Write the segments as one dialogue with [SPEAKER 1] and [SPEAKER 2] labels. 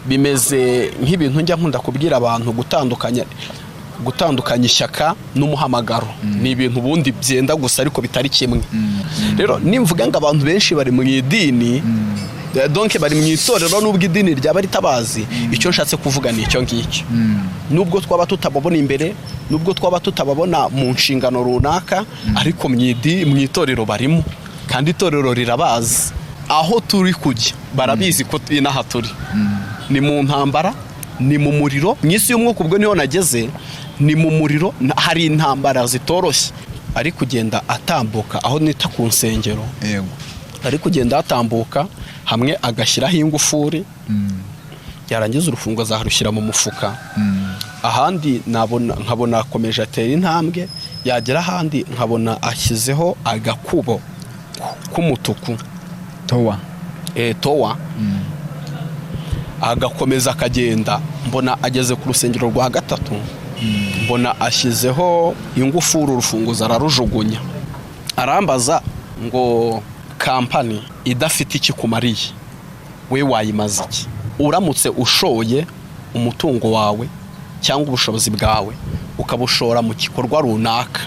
[SPEAKER 1] Bimeze nk'ibintu njya nkunda kubwira abantu: gutandukanya ishyaka n'umuhamagaro ni ibintu ubundi byenda gusa, ariko bitari kimwe. Rero nimvuga ngo abantu benshi bari mu idini, donc bari mu itorero, nubwo idini ryaba ritabazi, icyo nshatse kuvuga ni icyo ngicyo. Nubwo twaba tutababona imbere, nubwo twaba tutababona mu nshingano runaka, ariko mu itorero barimo, kandi itorero rirabazi. Aho turi kujya barabizi ko inaha turi ni mu ntambara, ni mu muriro. Mu isi y'umwuka ubwo niho nageze, ni mu muriro, hari intambara zitoroshye. Ari kugenda atambuka aho nita ku nsengero, ari kugenda atambuka hamwe agashyiraho ingufuri, yarangiza urufunguzo akarushyira mu mufuka. Ahandi nabona nkabona akomeje atera intambwe, yagera ahandi nkabona ashyizeho agakubo k'umutuku.
[SPEAKER 2] Towa.
[SPEAKER 1] Towa. Agakomeza akagenda, mbona ageze ku rusengero rwa gatatu, mbona ashyizeho ingufuri, urufunguzo ararujugunya. Arambaza ngo: "Kampani idafite icyo ikumariye, we wayimaze iki? Uramutse ushoye umutungo wawe cyangwa ubushobozi bwawe, ukabushora mu gikorwa runaka,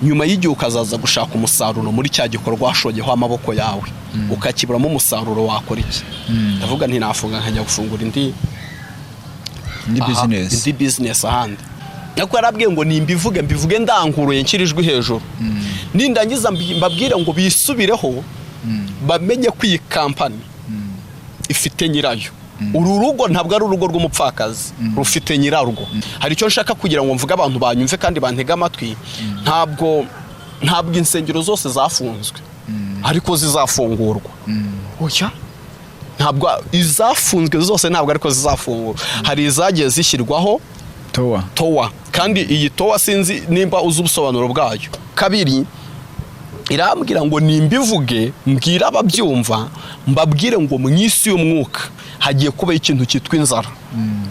[SPEAKER 1] nyuma y'igihe ukazaza gushaka umusaruro muri cya gikorwa washoyeho amaboko yawe, ukakiburamo umusaruro, wakora iki?" Ndavuga nti: "Nafunga nkajya gufungura indi
[SPEAKER 2] indi
[SPEAKER 1] aha,
[SPEAKER 2] bizinesi."
[SPEAKER 1] Indi bizinesi ahandi. Ariko yarabwiye ngo nimbivuge, mbivuge ndanguruye, nshyira ijwi hejuru, nindangiza mbabwire ngo bisubireho, bamenye ko iyi kampani ifite nyirayo. Uru rugo ntabwo ari urugo rw'umupfakazi, rufite nyirarwo. Hari icyo nshaka kugira ngo mvuge, abantu banyumve kandi bantege amatwi. Ntabwo insengero zose zafunzwe ariko zizafungurwa. Oya, ntabwo izafunzwe zose, ntabwo ariko zizafungurwa. Hari izagiye zishyirwaho
[SPEAKER 2] towa.
[SPEAKER 1] Towa. Kandi iyi towa sinzi nimba uzi ubusobanuro bwayo. Kabiri, irambwira ngo nimbivuge, mbwire ababyumva, mbabwire ngo mu isi y'umwuka hagiye kubaho ikintu cyitwa inzara.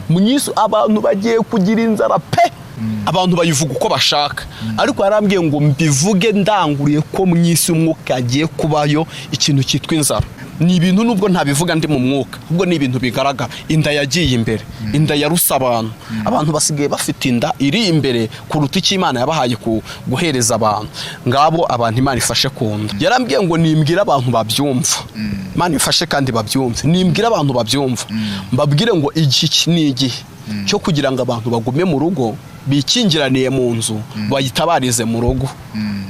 [SPEAKER 1] Mu isi abantu bagiye kugira inzara pe. Abantu bayivuga uko bashaka, ariko yarambwiye ngo mbivuge ndanguriye ko mu isi y'umwuka hagiye kubayo ikintu cyitwa inzara. Ni ibintu nubwo ntabivuga ndi mu mwuka, ahubwo ni ibintu bigaragara. Inda yagiye imbere, inda yaruse abantu. Abantu basigaye bafite inda iri imbere kuruta icyo Imana yabahaye guhereza abantu. Ngabo abantu Imana ifashe ku nda. Yarambwiye ngo nimbwire abantu babyumva, Imana ifashe kandi babyumve, nimbwire abantu babyumva, mbabwire ngo iki ni igihe cyo kugira ngo abantu bagume mu rugo, bikingiraniye mu nzu, bayitabarize mu rugo.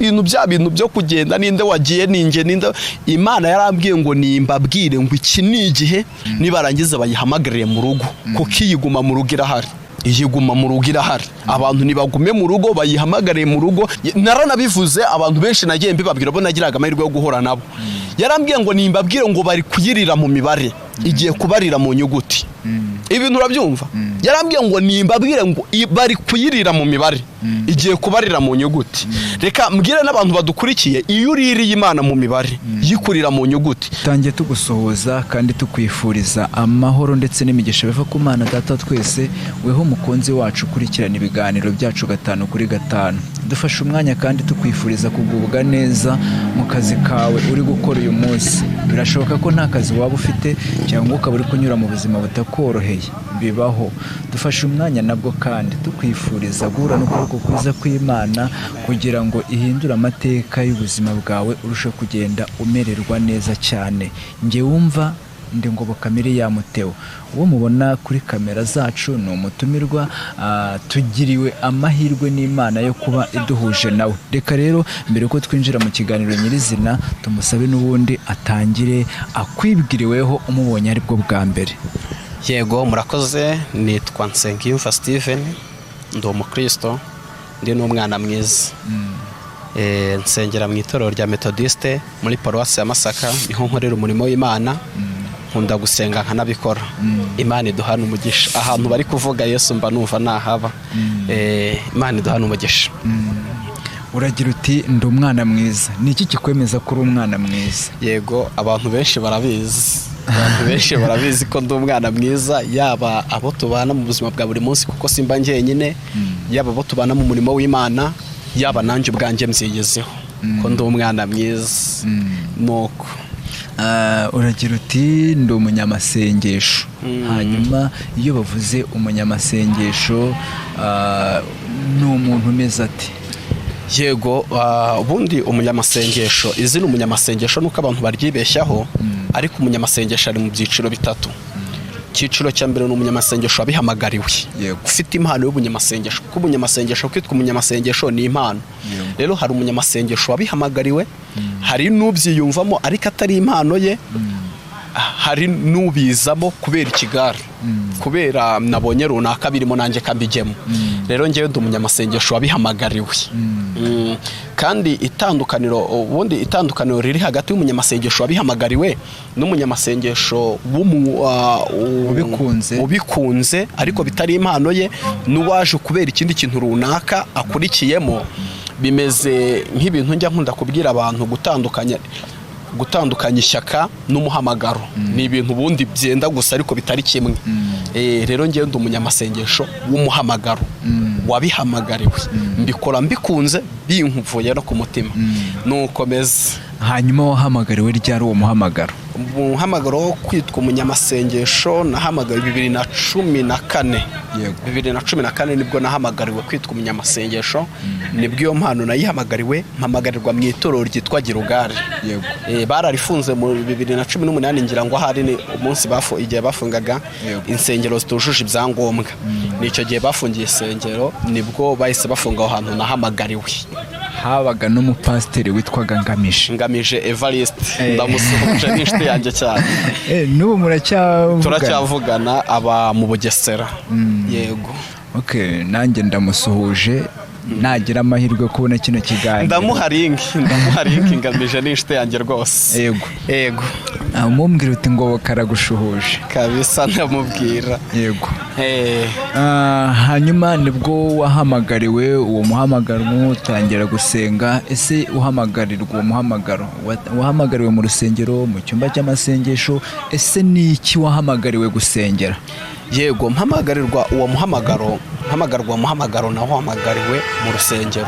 [SPEAKER 1] Ibintu bya bintu byo kugenda, ninde wagiye, ninjye, ninde? Imana yarambwiye ngo nimbabwire ngo iki ni igihe, nibarangiza bayihamagarire mu rugo, kuko iyiguma mu rugo irahari, iyiguma mu rugo irahari. Abantu nibagume mu rugo, bayihamagariye mu rugo. Naranabivuze, abantu benshi nagiye mbibabwira, bo nagiraga amahirwe yo guhura nabo. Yarambwiye ngo nimbabwire ngo bari kuyirira mu mibare, igiye kubarira mu nyuguti. Ibintu urabyumva? Yarambwiye ngo nimbabwire ngo bari kuyirira mu mibare, igiye kubarira mu nyuguti. Reka mbwire n'abantu badukurikiye: iyo uririye Imana mu mibare, yikurira mu nyuguti.
[SPEAKER 2] Tangiye tugusuhuza kandi tukwifuriza amahoro ndetse n'imigisha biva ku Mana Data twese. Weho mukunzi wacu ukurikirana ibiganiro byacu gatanu kuri gatanu, dufashe umwanya kandi tukwifuriza kugubwa neza mu kazi kawe uri gukora uyu munsi. Birashoboka ko nta kazi waba ufite, cyangwa ukaba uri kunyura mu buzima butakoroheye, bibaho. Dufashe umwanya nabwo kandi tukwifuriza guhura n'ukuboko kwiza kw'Imana kugira ngo ihindure amateka y'ubuzima bwawe, urusheho kugenda umererwa neza cyane. Njye wumva ndi Ngoboka Miriam Theo. Uwo mubona kuri kamera zacu ni umutumirwa, tugiriwe amahirwe n'Imana yo kuba iduhuje nawe. Reka rero mbere ko twinjira mu kiganiro nyirizina, tumusabe n'ubundi atangire akwibwiriweho umubonye aribwo bwa mbere.
[SPEAKER 1] Yego, murakoze. Nitwa Nsengiyumva Steven, ndi umukristo, ndi n'umwana mwiza. Nsengera mu itorero rya Metodiste muri paruwasi ya Masaka, niho nkorera umurimo w'Imana. Nkunda gusenga nkanabikora. Imana iduhana umugisha. Ahantu bari kuvuga Yesu mba numva nahaba. Imana iduhana umugisha.
[SPEAKER 2] Uragira uti: "Ndi umwana mwiza." Ni iki kikwemeza ko uri umwana mwiza?
[SPEAKER 1] Yego, abantu benshi barabizi, abantu benshi barabizi ko ndi umwana mwiza, yaba abo tubana mu buzima bwa buri munsi, kuko simba njyenyine, yaba abo tubana mu murimo w'Imana, yaba nanjye ubwanjye mbyigezeho ko ndi umwana mwiza nuko.
[SPEAKER 2] Uragira uti ndi umunyamasengesho. Hanyuma iyo bavuze umunyamasengesho, ni umuntu umeze ati?
[SPEAKER 1] Yego, ubundi umunyamasengesho, izina umunyamasengesho nuko abantu baryibeshyaho, ariko umunyamasengesho ari mu byiciro bitatu. Icyiciro cya mbere ni umunyamasengesho wabihamagariwe, ufite impano y'ubunyamasengesho, kuko umunyamasengesho, kwitwa umunyamasengesho ni impano. Rero hari umunyamasengesho wabihamagariwe, hari n'ubyiyumvamo ariko atari impano ye, hari n'ubizamo kubera ikigare, kubera nabonye runaka birimo nanjye kambijyemo. Rero ngewe ndi umunyamasengesho wabihamagariwe. Kandi itandukaniro, ubundi itandukaniro riri hagati y'umunyamasengesho wabihamagariwe n'umunyamasengesho
[SPEAKER 2] Ubikunze.
[SPEAKER 1] ubikunze ariko bitari impano ye, n'uwaje kubera ikindi kintu runaka akurikiyemo, bimeze nk'ibintu njya nkunda kubwira abantu, gutandukanya ishyaka n'umuhamagaro. Ni ibintu ubundi byenda gusa ariko bitari kimwe. Rero ngewe ndi umunyamasengesho w'umuhamagaro, wabihamagariwe, mbikora mbikunze, binkuvuye no ku mutima, nuko meze.
[SPEAKER 2] Hanyuma wahamagariwe ryari uwo muhamagaro?
[SPEAKER 1] Umuhamagaro wo kwitwa umunyamasengesho nahamagariwe 2014. 2014 nibwo nahamagariwe kwitwa umunyamasengesho, nibwo iyo mpano nayihamagariwe, mpamagarirwa mu itorero ryitwa Girugari. Bararifunze mu 2018, ngira ngo ahari ni umunsi igihe bafungaga insengero zitujuje ibyangombwa. Ni icyo gihe bafungiye insengero, nibwo bahise bafunga aho hantu nahamagariwe.
[SPEAKER 2] Habaga n'umupasiteri witwaga Ngamije.
[SPEAKER 1] Ngamije Evariste, ndamusuhuje, ni inshuti yanjye cyane.
[SPEAKER 2] N'ubu muracyavugana?
[SPEAKER 1] Turacyavugana, aba mu Bugesera, yego.
[SPEAKER 2] Okay, nanjye ndamusuhuje, nagira amahirwe kubona kino kiganiro.
[SPEAKER 1] Ndamuha link, ndamuha link. Ngamije ni inshuti yanjye rwose. Yego.
[SPEAKER 2] Umubwira uti Ngoboka aragushuhuje.
[SPEAKER 1] Kabisa, ndamubwira.
[SPEAKER 2] Hanyuma nibwo wahamagariwe uwo muhamagaro, utangira gusenga. Ese uhamagarirwa uwo muhamagaro, wahamagariwe mu rusengero, mu cyumba cy'amasengesho? Ese ni iki wahamagariwe gusengera?
[SPEAKER 1] Yego, mpamagarirwa uwo muhamagaro, mpamagarwa uwo muhamagaro, naho hamagariwe mu rusengero.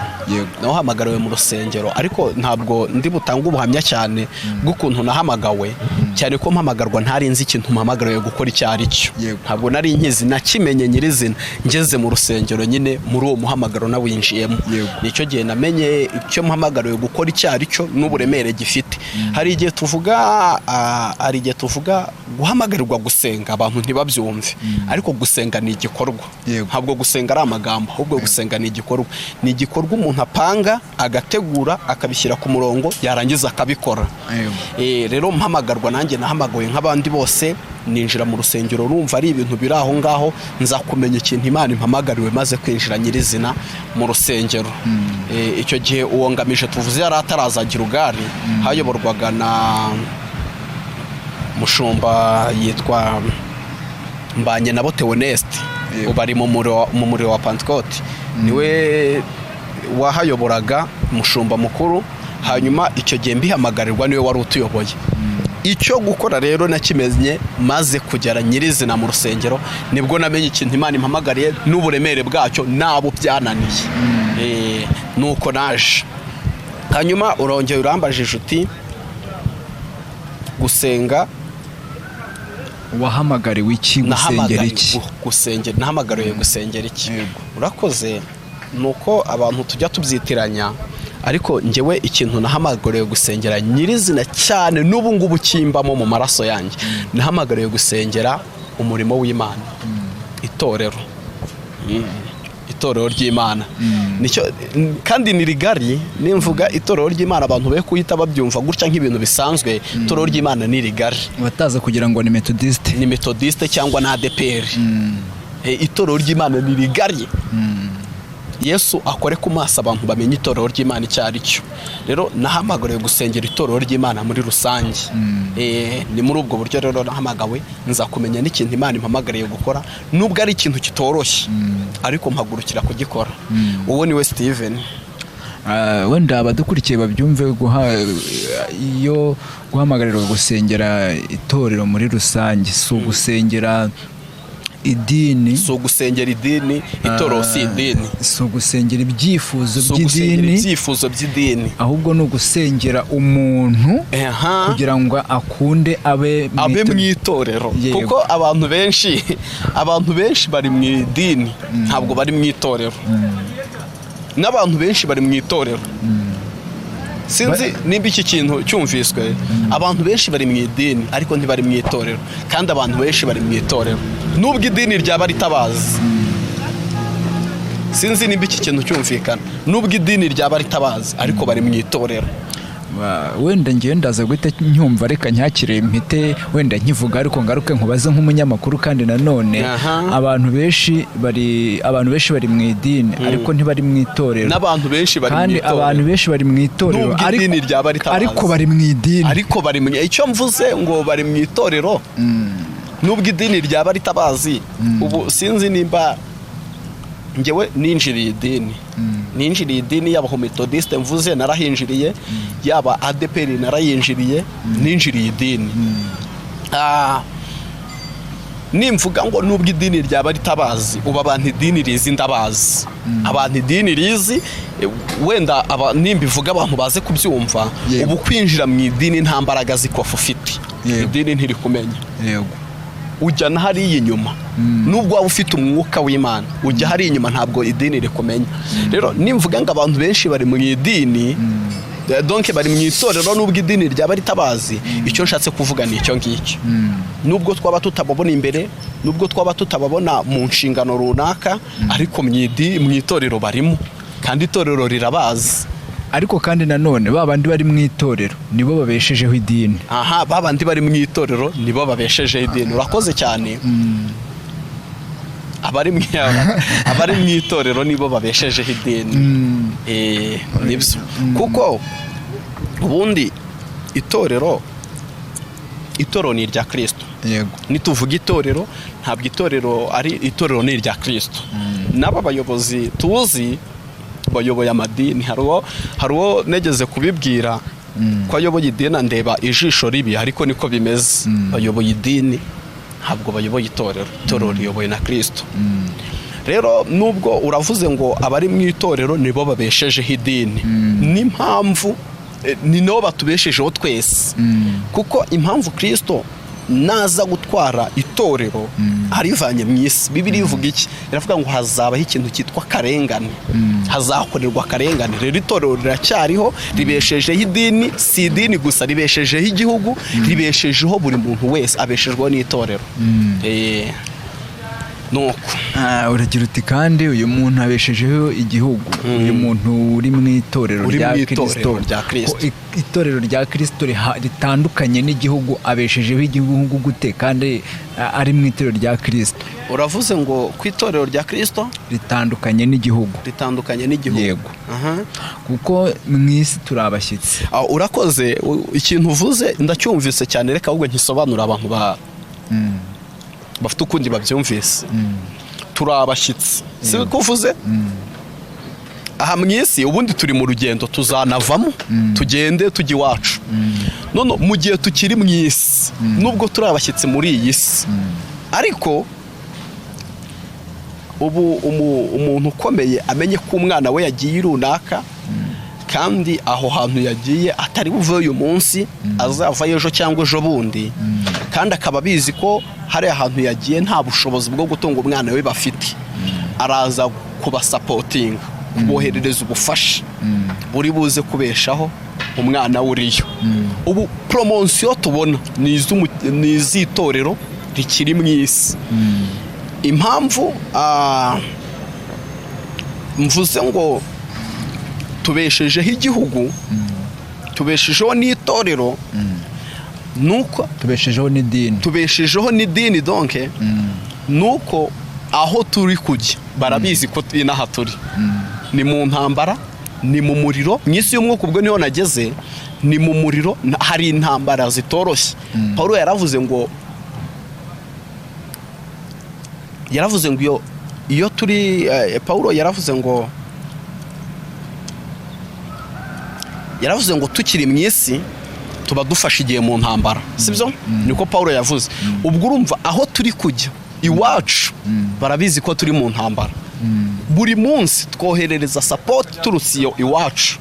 [SPEAKER 1] Naho hamagariwe mu rusengero, ariko ntabwo ndi butange ubuhamya cyane bw'ukuntu nahamagawe, cyane ko mpamagarwa ntari nzi ikintu mpamagariwe gukora icyo ari cyo. Ntabwo nari nkizi, nakimenye nyirizina ngeze mu rusengero nyine, muri uwo muhamagaro nawinjiyemo. Nicyo gihe namenye icyo mpamagariwe gukora icyo ari cyo n'uburemere gifite. Hari igihe tuvuga guhamagarirwa gusenga, abantu ntibabyumve, ariko gusenga ni igikorwa. Ntabwo gusenga ari amagambo, ahubwo gusenga ni igikorwa, ni igikorwa umuntu apanga, agategura, akabishyira ku murongo, yarangiza akabikora. Rero mpamagarwa, nanjye nahamagawe nk'abandi bose, ninjira mu rusengero numva ari ibintu biri aho ngaho, nza kumenya ikintu Imana impamagariwe maze kwinjira nyirizina mu rusengero. Icyo gihe uwo Ngamije tuvuze yari atarazagira ugari, hayoborwaga na mushumba yitwa Mbanye nabo Theoneste. Ubu ari mu muriro wa Pentecote, niwe wahayoboraga, umushumba mukuru. Hanyuma icyo gihe mbihamagarirwa niwe wari utuyoboye. Icyo gukora rero nakimenye maze kugera nyirizina mu rusengero, nibwo namenye ikintu Imana impamagariye n'uburemere bwacyo n'abo byananiye. Nuko naje. Hanyuma urongera urambajije uti gusenga.
[SPEAKER 2] Wahamagariwe iki, gusengera
[SPEAKER 1] Nahamagariwe
[SPEAKER 2] iki?
[SPEAKER 1] Gusengera, nahamagariwe gusengera iki? Urakoze. Ni uko abantu tujya tubyitiranya, ariko njyewe ikintu nahamagariwe gusengera nyirizina cyane n'ubu ngubu kimbamo mu maraso yanjye, nahamagariwe gusengera umurimo w'Imana, itorero. Itorero ry'Imana nicyo, kandi ni rigari. Nimvuga itorero ry'Imana, abantu be kuhita babyumva gutya nk'ibintu bisanzwe. Itorero ry'Imana ni rigari.
[SPEAKER 2] Abataza kugira ngo ni Methodiste.
[SPEAKER 1] Ni Methodiste cyangwa na ADEPR. Itorero ry'Imana ni rigari. Yesu akore ku maso abantu bamenye itorero ry'Imana icyo ari cyo. Rero nahamagariwe gusengera itorero ry'Imana muri rusange. Ni muri ubwo buryo rero nahamagawe, nza kumenya n'ikintu Imana impamagariye gukora, nubwo ari ikintu kitoroshye, ariko mpagurukira kugikora. Uwo ni we Steven.
[SPEAKER 2] Wenda abadukurikiye babyumve, iyo guhamagarirwa gusengera itorero muri rusange si ugusengera idini.
[SPEAKER 1] Si ugusengera idini, itorero si idini.
[SPEAKER 2] Si ugusengera ibyifuzo
[SPEAKER 1] Si ugusengera
[SPEAKER 2] by'idini,
[SPEAKER 1] ibyifuzo by'idini,
[SPEAKER 2] ahubwo ni ugusengera umuntu kugira ngo akunde abe mu
[SPEAKER 1] abe mu
[SPEAKER 2] itorero.
[SPEAKER 1] itorero. Kuko abantu benshi bari mu idini, ntabwo bari mu itorero, n'abantu benshi bari mu itorero. Sinzi nimba iki kintu cyumviswe. Abantu benshi bari mu idini ariko ntibari mu itorero, kandi abantu benshi bari mu itorero nubwo idini ryaba ritabazi. Sinzi nimba iki kintu cyumvikana. Nubwo idini ryaba ritabazi, ariko bari mu itorero.
[SPEAKER 2] Wenda ngewe ndaza guhita nyumva, reka nyakire mpite wenda nkivuga, ariko ngaruke nkubaze nk'umunyamakuru kandi nanone. Abantu benshi bari mu idini ariko ntibari mu itorero.
[SPEAKER 1] N'abantu benshi bari mu
[SPEAKER 2] Kandi
[SPEAKER 1] itorero.
[SPEAKER 2] abantu benshi bari mu itorero
[SPEAKER 1] Nubwo idini ryaba ritabazi.
[SPEAKER 2] ariko bari mu idini.
[SPEAKER 1] Ariko bari mu, icyo mvuze ngo bari mu itorero nubwo idini ryaba ritabazi. Ubu sinzi nimba ngewe ninjiriye idini, ninjiriye idini yaba Methodiste mvuze narahinjiriye, yaba ADEPR narayinjiriye, ninjiriye idini. Nimvuga ngo nubwo idini ryaba ritabazi, ubu abantu idini rizi ndabazi, abantu idini rizi, wenda nimbivuga abantu baze kubyumva. Ubu kwinjira mu idini nta mbaraga z'ikofu ufite, idini ntirikumenya. Ujya na hariya inyuma, nubwo waba ufite umwuka w'Imana, ujya hariya inyuma ntabwo idini rikumenya. Rero nimvuga ngo abantu benshi bari mu idini, donc bari mu itorero nubwo idini ryaba ritabazi, icyo nshatse kuvuga ni icyo ngicyo. Nubwo twaba tutababona imbere, nubwo twaba tutababona mu nshingano runaka, ariko mu itorero barimo, kandi itorero rirabazi.
[SPEAKER 2] Ariko kandi nanone ba bandi bari mu itorero nibo babeshejeho idini.
[SPEAKER 1] Aha, babandi bari mu itorero nibo babeshejeho idini. Urakoze cyane. Abari mu itorero nibo babeshejeho idini. Nibyo, kuko ubundi itorero ni irya Kirisito. Nituvuga itorero, ntabwo itorero ari itorero, ni irya Kirisito. N'aba bayobozi tuzi bayoboye amadini, hari uwo negeze kubibwira ko ayoboye idini, andeba ijisho ribi, ariko niko bimeze. Bayoboye idini, ntabwo bayoboye itorero. Itorero riyobowe na Kirisito. Rero nubwo uravuze ngo abari mu itorero nibo babeshejeho idini, n'impamvu ni nabo batubeshejeho twese, kuko impamvu Kirisito naza gutwara itorero arivanye mu isi, Bibiliya ivuga iki? Iravuga ngo hazabaho ikintu cyitwa akarengane, hazakorerwa akarengane. Rero itorero riracyariho, ribeshejeho idini. Si idini gusa, ribeshejeho igihugu, ribeshejeho buri muntu wese, abeshejweho n'itorero. Nuko.
[SPEAKER 2] Uragira uti kandi uyu muntu abeshejeho igihugu, uyu muntu uri mu itorero
[SPEAKER 1] Uri
[SPEAKER 2] rya
[SPEAKER 1] mu itorero
[SPEAKER 2] Kirisito,
[SPEAKER 1] rya Kristo.
[SPEAKER 2] Ko itorero rya Kirisito ritandukanye n'igihugu, abeshejeho igihugu gute kandi ari mu itorero rya Kirisito?
[SPEAKER 1] Uravuze ngo ku itorero rya Kirisito
[SPEAKER 2] ritandukanye n'igihugu.
[SPEAKER 1] Ritandukanye n'igihugu.
[SPEAKER 2] Yego. Kuko mu isi turi abashyitsi.
[SPEAKER 1] Urakoze. Ikintu uvuze ndacyumvise cyane, reka ahubwo nkisobanura abantu bafite ukundi babyumvise. Turi abashyitsi, si ko uvuze? Aha mu isi ubundi turi mu rugendo, tuzanavamo tugende tujya iwacu. None mu gihe tukiri mu isi, nubwo turi abashyitsi muri iyi si, ariko ubu umuntu ukomeye amenye ko umwana we yagiye runaka, kandi aho hantu yagiye atari buve uyu munsi, azavayo ejo cyangwa ejo bundi, kandi akaba abizi ko hari ahantu yagiye nta bushobozi bwo gutunga umwana we bafite, araza kubasupportinga, kuboherereza ubufasha buri buze kubeshaho umwana we uriyo. Ubu promotion tubona ni iz'itorero rikiri mu isi. Impamvu mvuze ngo tubeshejeho igihugu, tubeshejeho n'itorero, nuko
[SPEAKER 2] Tubeshejeho n'idini.
[SPEAKER 1] Tubeshejeho n'idini, donc nuko aho turi kujya barabizi ko inaha turi ni mu ntambara, ni mu muriro. Mu isi y'umwuka ubwo niho nageze, ni mu muriro, hari intambara zitoroshye. Paul yaravuze ngo iyo turi, Paul yaravuze ngo tukiri mu isi tuba dufashe igihe mu ntambara, sibyo? Niko Paul yavuze. Ubwo urumva aho turi kujya. Iwacu barabizi ko turi mu ntambara. Buri munsi twoherereza support iturutse iyo iwacu,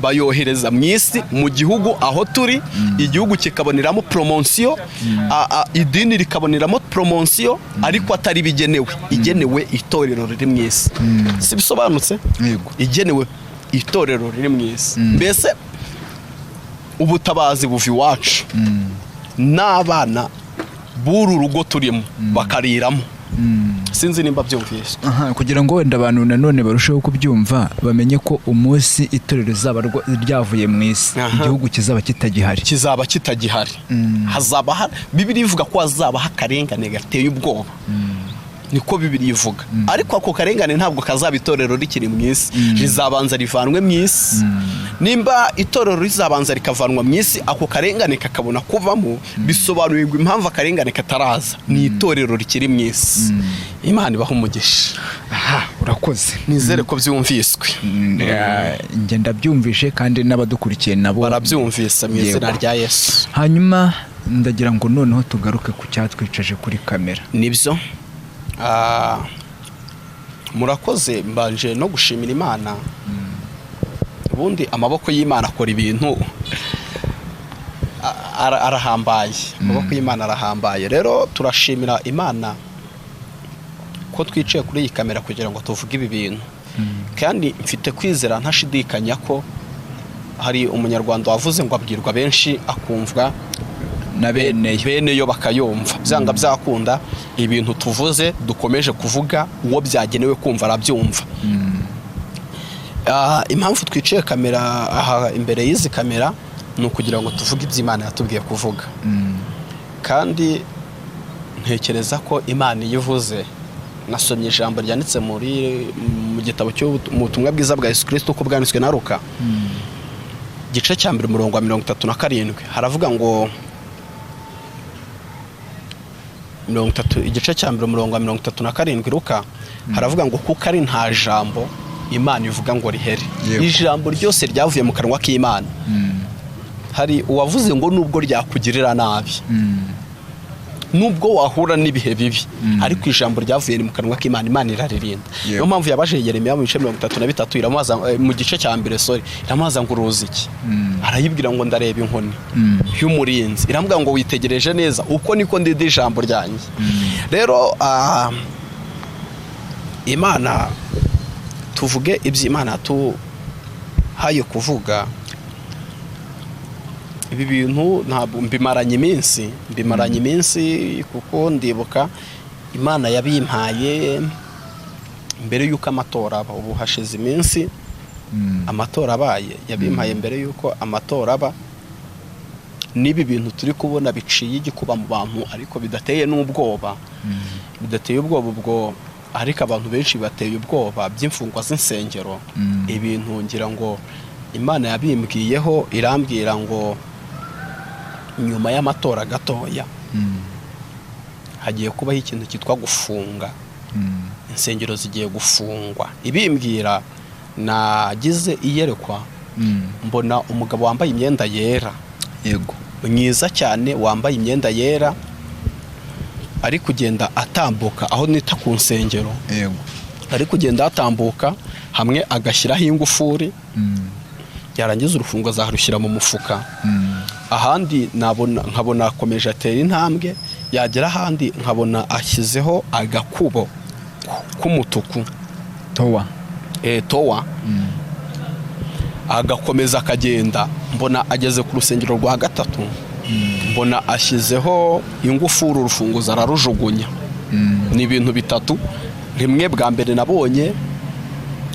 [SPEAKER 1] bayohereza mu isi, mu gihugu aho turi, igihugu kikaboneramo promotion, idini rikaboneramo promotion, ariko atari bigenewe, igenewe itorero riri mu isi. Si bisobanutse?
[SPEAKER 2] Yego.
[SPEAKER 1] Igenewe itorero riri mu isi. Mbese ubutabazi buva iwacu, n'abana b'uru rugo turimo bakariramo. Sinzi nimba byumvise.
[SPEAKER 2] Aha, kugira ngo wenda abantu nanone barusheho kubyumva, bamenye ko umunsi itorero rizaba ryavuye mu isi, igihugu kizaba kitagihari.
[SPEAKER 1] Kizaba kitagihari. Hazaba Bibiliya ivuga ko hazabaho akarengane gateye ubwoba, niko Bibiliya ivuga. Ariko ako karengane ntabwo kazaba itorero rikiri mu isi, rizabanza rivanwe mu isi. Nimba itorero rizabanza rikavanwa mu isi, ako karengane kakabona kuvamo, bisobanuye ngo impamvu akarengane kataraza ni itorero rikiri mu isi. Imana ibaha umugisha.
[SPEAKER 2] Aha, urakoze.
[SPEAKER 1] Nizere ko byumviswe.
[SPEAKER 2] Njye ndabyumvishe kandi n'abadukurikiye nabo
[SPEAKER 1] barabyumvise mu izina rya Yesu.
[SPEAKER 2] Hanyuma ndagira ngo noneho tugaruke ku cyatwicaje kuri kamera.
[SPEAKER 1] Nibyo. Murakoze. Mbanje no gushimira Imana. Ubundi amaboko y'Imana akora ibintu, arahambaye, amaboko y'Imana arahambaye. Rero turashimira Imana ko twicaye kuri iyi kamera kugira ngo tuvuge ibi bintu, kandi mfite kwizera ntashidikanya ko hari Umunyarwanda wavuze ngo abwirwa benshi akumvwa
[SPEAKER 2] na beneyo.
[SPEAKER 1] Bene yo bakayumva. Byanga byakunda, ibintu tuvuze, dukomeje kuvuga, uwo byagenewe kumva arabyumva. Impamvu twiciye kamera aha imbere y'izi kamera ni ukugira ngo tuvuge ibyo Imana yatubwiye kuvuga, kandi ntekereza ko Imana iyo ivuze, nasomye ijambo ryanditse mu gitabo mu butumwa bwiza bwa Yesu Kirisito uko bwanditswe na Luka, igice cya 1, umurongo wa 37, haravuga ngo 30, igice cya 1, umurongo wa 37, Luka, haravuga ngo kuko ari nta jambo Imana ivuga ngo rihere. Ijambo ryose ryavuye mu kanwa k'Imana, hari uwavuze ngo nubwo ryakugirira nabi, nubwo wahura n'ibihe bibi, ariko ijambo ryavuye mu kanwa k'Imana, Imana iraririnda. Niyo mpamvu yabajije Yeremiya mu bice 33, iramubaza, mu gice cya 1, sorry, iramubaza ngo uruzi iki? Arayibwira ngo ndareba inkoni y'umurinzi. Iramubwira ngo witegereje neza, uko niko ndinda ijambo ryanjye. Rero Imana, tuvuge ibyo Imana tuhaye kuvuga. Ibi bintu ntabwo mbimaranye iminsi, mbimaranye iminsi, kuko ndibuka Imana yabimpaye mbere y'uko amatora aba. Ubu hashize iminsi amatora abaye. Yabimpaye mbere y'uko amatora aba. N'ibi bintu turi kubona biciye igikuba mu bantu, ariko bidateye n'ubwoba, bidateye ubwoba ubwo, ariko abantu benshi bateye ubwoba, by'imfungwa z'insengero. Ibintu ngira ngo Imana yabimbwiyeho, irambwira ngo nyuma y'amatora gatoya hagiye kubaho ikintu cyitwa gufunga insengero, zigiye gufungwa. Ibimbwira, nagize iyerekwa, mbona umugabo wambaye imyenda yera, mwiza cyane, wambaye imyenda yera, ari kugenda atambuka aho nita ku nsengero. Ari kugenda atambuka hamwe agashyiraho ingufuri, yarangiza urufunguzo azarushyira mu mufuka. Ahandi nabona, nkabona akomeje atera intambwe, yagera ahandi nkabona ashyizeho agakubo k'umutuku.
[SPEAKER 2] Towa.
[SPEAKER 1] Towa. Agakomeza akagenda, mbona ageze ku rusengero rwa gatatu, mbona ashyizeho ingufuri, urufunguzo ararujugunya. Ni ibintu bitatu. Rimwe, bwa mbere nabonye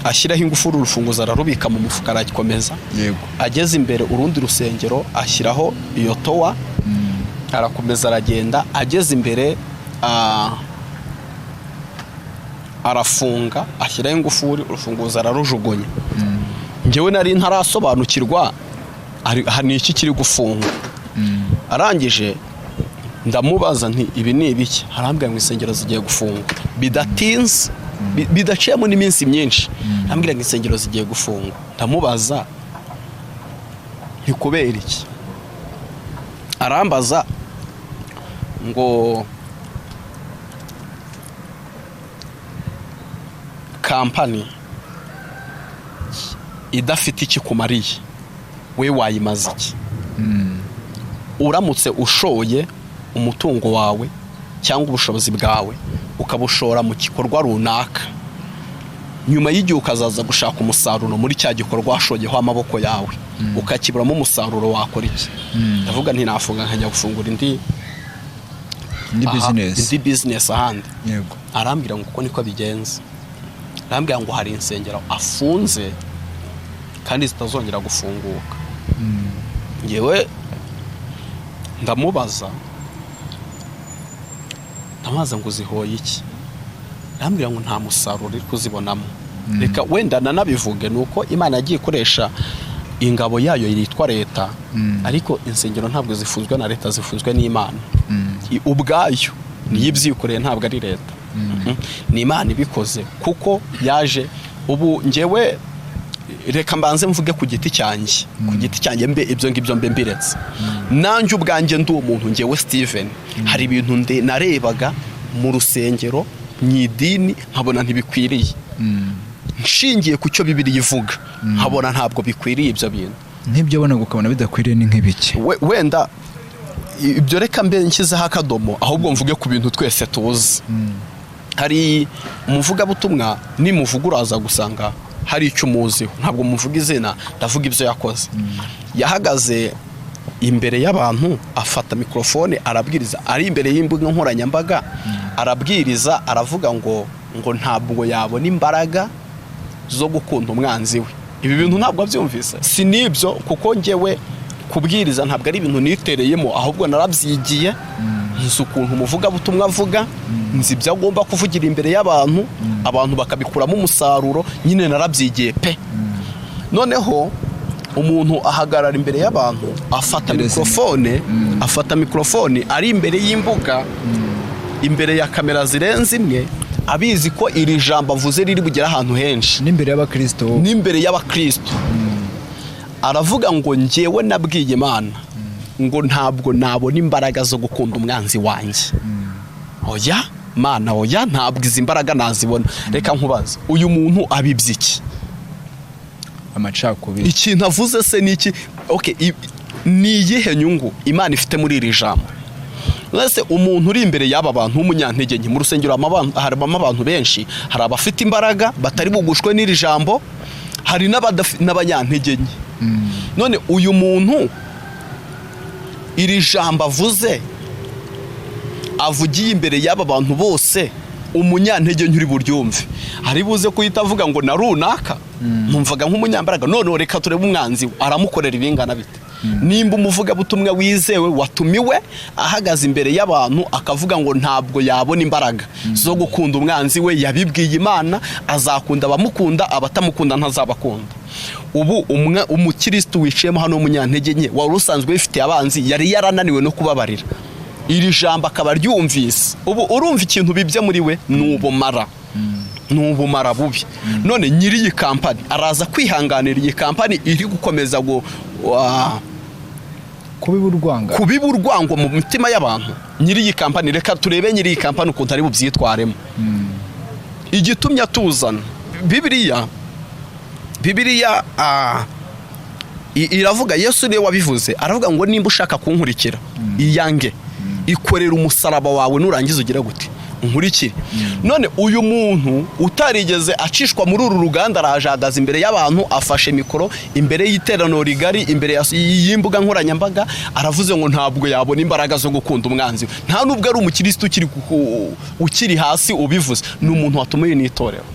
[SPEAKER 1] ashyiraho ingufuri, urufunguzo ararubika mu mufuka, arakomeza. Ageze imbere urundi rusengero ashyiraho iyo towa, arakomeza aragenda. Ageze imbere, arafunga, ashyiraho ingufuri, urufunguzo ararujugunya. Njyewe nari ntarasobanukirwa ni iki kiri gufunga. Arangije ndamubaza nti ibi ni ibiki? Arambwira ngo insengero zigiye gufungwa bidatinze, bidaciyemo n'iminsi myinshi. Arambwira ngo insengero zigiye gufungwa. Ndamubaza nti kubera iki? Arambaza ngo Kampani idafite icyo ikumariye, we wayimaze iki? Uramutse ushoye umutungo wawe cyangwa ubushobozi bwawe, ukabushora mu gikorwa runaka, nyuma y'igihe ukazaza gushaka umusaruro muri cya gikorwa washoyeho amaboko yawe, ukakiburamo umusaruro, wakora iki? Ndavuga nti nafunga nkajya gufungura indi
[SPEAKER 2] Indi
[SPEAKER 1] aha,
[SPEAKER 2] bizinesi.
[SPEAKER 1] Indi bizinesi ahandi. Arambwira ngo uko niko bigenza. Arambwira ngo hari insengero afunze kandi zitazongera gufunguka. Ngewe ndamubaza, ndamubaza ngo uzihoye iki? Arambwira ngo nta musaruro uri kuzibonamo. Reka wenda nanabivuge, ni uko Imana yagiye ikoresha ingabo yayo yitwa leta, ariko insengero ntabwo zifunzwe na leta, zifunzwe n'Imana ubwayo. Niyo ibyikoreye, ntabwo ari leta. Ni Imana ibikoze kuko yaje. Ubu ngewe reka mbanze mvuge ku giti cyanjye, ku giti cyanjye mbe ibyo ngibyo mbe mbiretse. Nanjye ubwanjye ndi umuntu, ngewe Steven, hari ibintu narebaga mu rusengero, mu idini, nkabona ntibikwiriye. Nshingiye ku cyo Bibiliya ivuga, nkabona ntabwo bikwiriye ibyo bintu.
[SPEAKER 2] Nk'ibyo wabonaga ukabona bidakwiriye ni nk'ibiki?
[SPEAKER 1] Wenda ibyo reka mbe nshyizeho akadomo, ahubwo mvuge ku bintu twese tuzi. Hari umuvugabutumwa, nimuvuga uraza gusanga hari icyo umuziho. Ntabwo muvuga izina, ndavuga ibyo yakoze. Yahagaze imbere y'abantu, afata mikorofone, arabwiriza ari imbere y'imbuga nkoranyambaga, arabwiriza, aravuga ngo ntabwo yabona imbaraga zo gukunda umwanzi we. Ibi bintu ntabwo abyumvise. Si n'ibyo, kuko ngewe kubwiriza ntabwo ari ibintu nitereyemo, ahubwo narabyigiye. Nzi ukuntu umuvugabutumwa avuga, nzi ibyo agomba kuvugira imbere y'abantu, abantu bakabikuramo umusaruro. Nyine narabyigiye pe. Noneho umuntu ahagarara imbere y'abantu, afata
[SPEAKER 2] Gereza.
[SPEAKER 1] mikorofone, afata mikorofone ari imbere y'imbuga, imbere ya kamera zirenze imwe, abizi ko iri jambo avuze riri bugere ahantu henshi.
[SPEAKER 2] N'imbere y'abakristo.
[SPEAKER 1] N'imbere y'abakristo. Aravuga ngo njyewe nabwiye Imana ngo ntabwo nabona imbaraga zo gukunda umwanzi wanjye. Oya Mana, oya, ntabwo izi mbaraga nazibona. Reka nkubaze, uyu muntu abibye iki?
[SPEAKER 2] Amacakubiri.
[SPEAKER 1] Ikintu avuze se ni iki? Okay, ni iyihe nyungu Imana ifite muri iri jambo? Ese umuntu uri imbere y'aba bantu w'umunyantege nke, mu rusengero harimo abantu benshi, hari abafite imbaraga batari bugushwe n'iri jambo, hari n'abanyantege nke. None uyu muntu iri jambo avuze, avugiye imbere y'aba bantu bose, umunyantege nke uri buryumve ari buze kuhita avuga ngo na runaka numvaga nk'umunyambaraga, noneho reka turebe umwanzi we aramukorera ibingana bite. Nimba umuvugabutumwa wizewe watumiwe ahagaze imbere y'abantu akavuga ngo ntabwo yabona imbaraga zo gukunda umwanzi we, yabibwiye Imana, azakunda abamukunda, abatamukunda ntazabakunda. Ubu umukirisitu wiciyemo hano w'umunyantege nke, wari usanzwe wifitiye abanzi, yari yarananiwe no kubabarira, iri jambo akaba aryumvise, ubu urumva ikintu bibye muri we ni ubumara, ni ubumara bubi. None nyiri iyi kampani araza kwihanganira iyi kampani iri gukomeza
[SPEAKER 2] Kubiba urwanga.
[SPEAKER 1] Kubiba urwango mu mitima y'abantu? Nyiri iyi kampani, reka turebe nyiri iyi kampani ukuntu ari bubyitwaremo. Igitumye atuzana Bibiliya, Bibiliya iravuga, Yesu niwe wabivuze, aravuga ngo nimba ushaka kunkurikira, iyange, ikorera umusaraba wawe, nurangiza ugira gute? Unkurikire. None uyu muntu utarigeze acishwa muri uru ruganda araje, ahagaze imbere y'abantu, afashe mikoro imbere y'iteraniro rigari, imbere y'imbuga nkoranyambaga, aravuze ngo ntabwo yabona imbaraga zo gukunda umwanzi we. Nta nubwo ari umukirisitu ukiri hasi ubivuze, ni umuntu watumiwe n'itorero.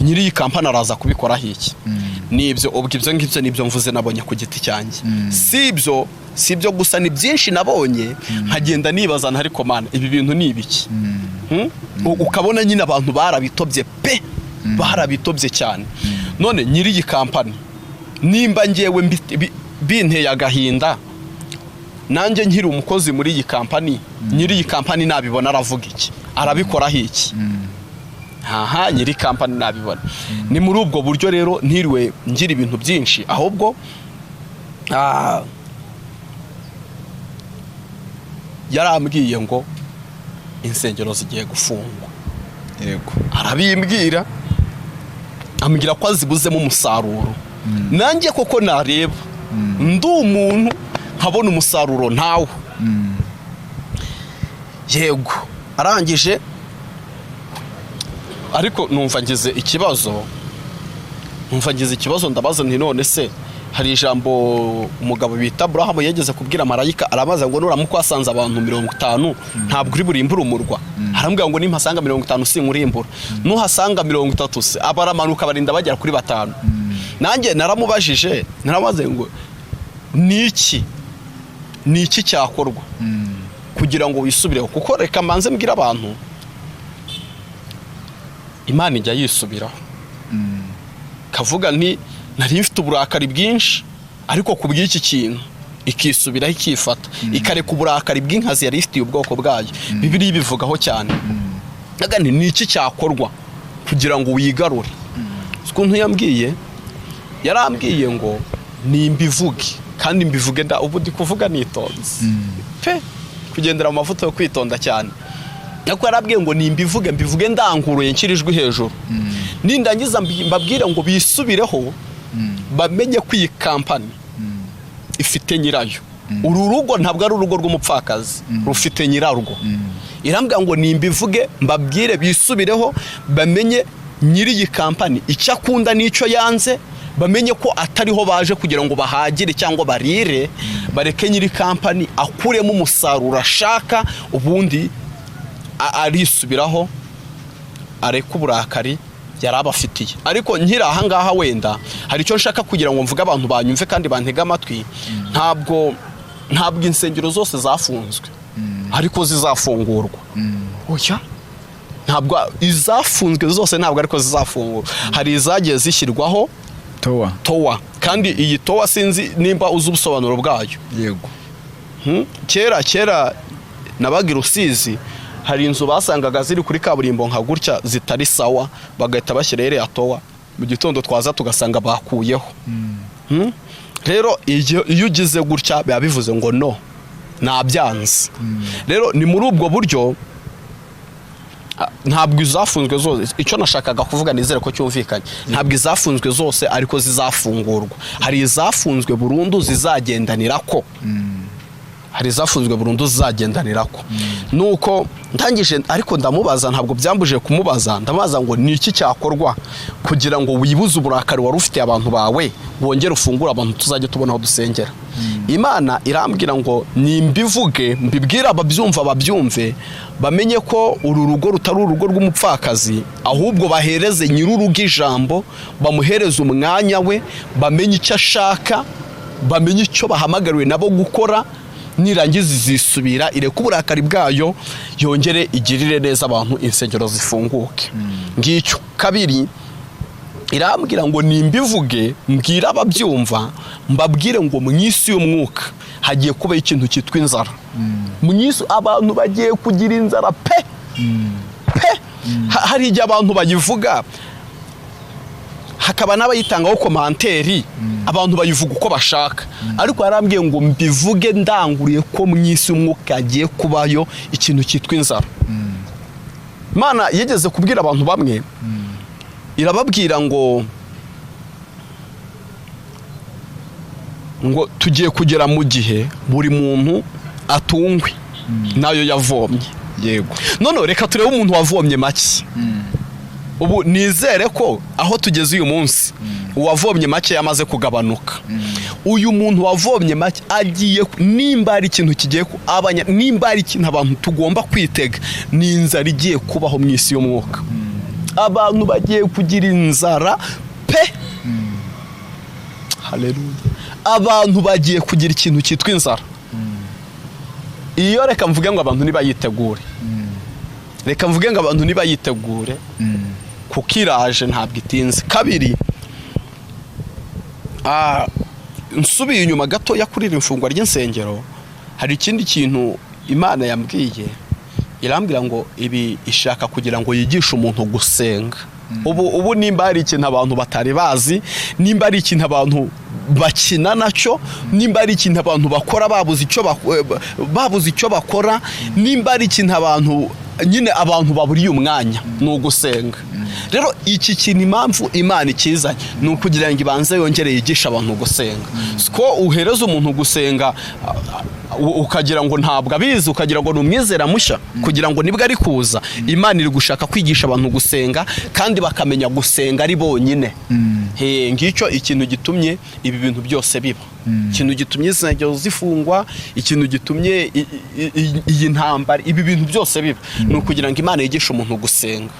[SPEAKER 1] Nyiri iyi kampani araza kubikoraho iki? Nibyo, ubwo ibyo ngibyo nibyo mvuze nabonye ku giti cyanjye. Si ibyo gusa, ni byinshi nabonye nkagenda nibaza nti ariko Mana, ibi bintu ni ibiki? Hmm? Ukabona nyine abantu barabitobye pe, barabitobye cyane. None nyiri iyi kampani, nimba ngewe binteye agahinda, nanjye nkiri umukozi muri iyi kampani, nyiri iyi kampani nabibona aravuga iki? Arabikoraho iki? Haha, nyiri kampani nabibona. Ni muri ubwo buryo rero, ntiriwe ngira ibintu byinshi, ahubwo yarambwiye ngo insengero zigiye gufungwa.
[SPEAKER 2] Yego.
[SPEAKER 1] Arabimbwira, ambwira ko azibuzemo umusaruro. Nanjye koko nareba ndi umuntu nkabona umusaruro ntawo. Yego, arangije, ariko numva ngize ikibazo. Ndabaza nti: "None se hari ijambo umugabo bita Aburahamu yageze kubwira marayika, arabaza ngo nuramuka wasanze abantu 50, ntabwo uri burimbure umurwa?" Arambwira ngo: "Nimpasanga 50 sinkurimbura, nuhasanga 30 se?" Abaramanuka barinda bagera kuri 5. Nanjye naramubajije, naramubaze ngo: Ni iki cyakorwa kugira ngo wisubireho?" Kuko reka mbanze mbwire abantu, Imana ijya yisubiraho. Kavuga nti: "Nari mfite uburakari bwinshi, ariko ku bw'iki kintu," ikisubiraho, ikifata, ikareka uburakari bw'inkazi yari ifitiye ubwoko bwayo. Bibiliya ibivugaho cyane. Ndaga nti: "Ni iki cyakorwa kugira ngo wigarure?" Ukuntu yambwiye, yarambwiye ngo nimbivuge kandi mbivuge nda ubu ndi kuvuga nitonze pe, kugendera mu mavuta yo kwitonda cyane. Ariko yarabwiye ngo nimbivuge, mbivuge ndanguruye, nshyira ijwi hejuru, nindangiza mbabwire ngo bisubireho, bamenye ko iyi kampani ifite nyirayo. Uru rugo ntabwo ari urugo rw'umupfakazi, rufite nyirarwo. Irambwira ngo nimbivuge, mbabwire bisubireho, bamenye nyiri iyi kampani icyo akunda n'icyo yanze, bamenye ko atariho baje kugira ngo bahagire cyangwa barire, bareke nyiri kampani akuremo umusaruro ashaka, ubundi arisubiraho, areke uburakari yari abafitiye. Ariko nkiri ahangaha, wenda hari icyo nshaka kugira ngo mvuge, abantu banyumve kandi bantege amatwi. Ntabwo insengero zose zafunzwe ariko zizafungurwa. Oya, ntabwo izafunzwe zose, ntabwo ariko zizafungurwa. Hari izagiye zishyirwaho
[SPEAKER 2] towa.
[SPEAKER 1] Towa. Kandi iyi towa sinzi nimba uzi ubusobanuro bwayo.
[SPEAKER 2] Yego.
[SPEAKER 1] Kera kera nabaga i Rusizi, hari inzu basangaga ziri kuri kaburimbo nka gutya zitari sawa, bagahita bashyira iriya towa, mu gitondo twaza tugasanga bakuyeho. Rero iyo ugize gutya biba bivuze ngo no nabyanze. Rero ni muri ubwo buryo. Ntabwo izafunzwe zose, icyo nashakaga kuvuga nizere ko cyumvikanye, ntabwo izafunzwe zose ariko zizafungurwa. Hari izafunzwe burundu zizagendanira ko, hari izafunzwe burundu zizagendanira ko. Nuko ndangije, ariko ndamubaza, ntabwo byambujije kumubaza, ndamubaza ngo: "Ni iki cyakorwa kugira ngo wibuze uburakari wari ufitiye abantu bawe, wongere ufungure abantu, tuzajye tubona aho dusengera?" Imana irambwira ngo nimbivuge, mbibwire ababyumva babyumve, bamenye ko uru rugo rutari urugo rw'umupfakazi, ahubwo bahereze nyir'urugo ijambo, bamuhereze umwanya we, bamenye icyo ashaka, bamenye icyo bahamagariwe nabo gukora. Nirangiza izisubira, ireke uburakari bwayo, yongere igirire neza abantu, insengero zifunguke. Ngicyo. Kabiri, irambwira ngo nimbivuge, mbwire ababyumva, mbabwire ngo mu isi y'umwuka hagiye kubaho ikintu cyitwa inzara. Mu isi abantu bagiye kugira inzara pe pe. Hari igihe abantu bayivuga, hakaba n'abayitangaho commentaire, abantu bayivuga uko bashaka. Ariko yarambwiye ngo mbivuge ndanguriye ko mu isi y'umwuka hagiye kubayo ikintu cyitwa inzara. Imana yigeze kubwira abantu bamwe, irababwira ngo tugiye kugera mu gihe buri muntu atungwe nayo yavomye. None reka turebe umuntu wavomye make. Ubu nizere ko aho tugeze uyu munsi uwavomye make yamaze kugabanuka. Uyu muntu wavomye make agiye, nimba hari ikintu kigiye nimba hari ikintu abantu tugomba kwitega, ni inzara igiye kubaho mu isi y'umwuka. Abantu bagiye kugira inzara pe. Haleluya! Abantu bagiye kugira ikintu cyitwa inzara. Iyo reka mvuge ngo abantu nibayitegure, reka mvuge ngo abantu nibayitegure, kuko iraje, ntabwo itinze. Kabiri, nsubiye inyuma gatoya kuri iri mfungwa ry'insengero, hari ikindi kintu Imana yambwiye. Irambwira ngo ibi ishaka kugira ngo yigishe umuntu gusenga. Ubu nimba hari ikintu abantu batari bazi, nimba hari ikintu abantu bakina nacyo, nimba hari ikintu abantu bakora babuze icyo bakora, nimba hari ikintu abantu Nyine abantu baburiye umwanya ni ugusenga. Rero iki kintu impamvu Imana ikizanye ni ukugira ngo ibanze yongere yigishe abantu gusenga. Siko uhereza umuntu gusenga ukagira ngo ntabwo abizi, ukagira ngo ni umwizera mushya, kugira ngo nibwo ari kuza. Imana iri gushaka kwigisha abantu gusenga kandi bakamenya gusenga ari bonyine. Ngicyo ikintu gitumye ibi bintu byose biba, ikintu gitumye insengero zifungwa, ikintu gitumye iyi ntambara, ibi bintu byose biba, ni ukugira ngo Imana yigishe umuntu gusenga.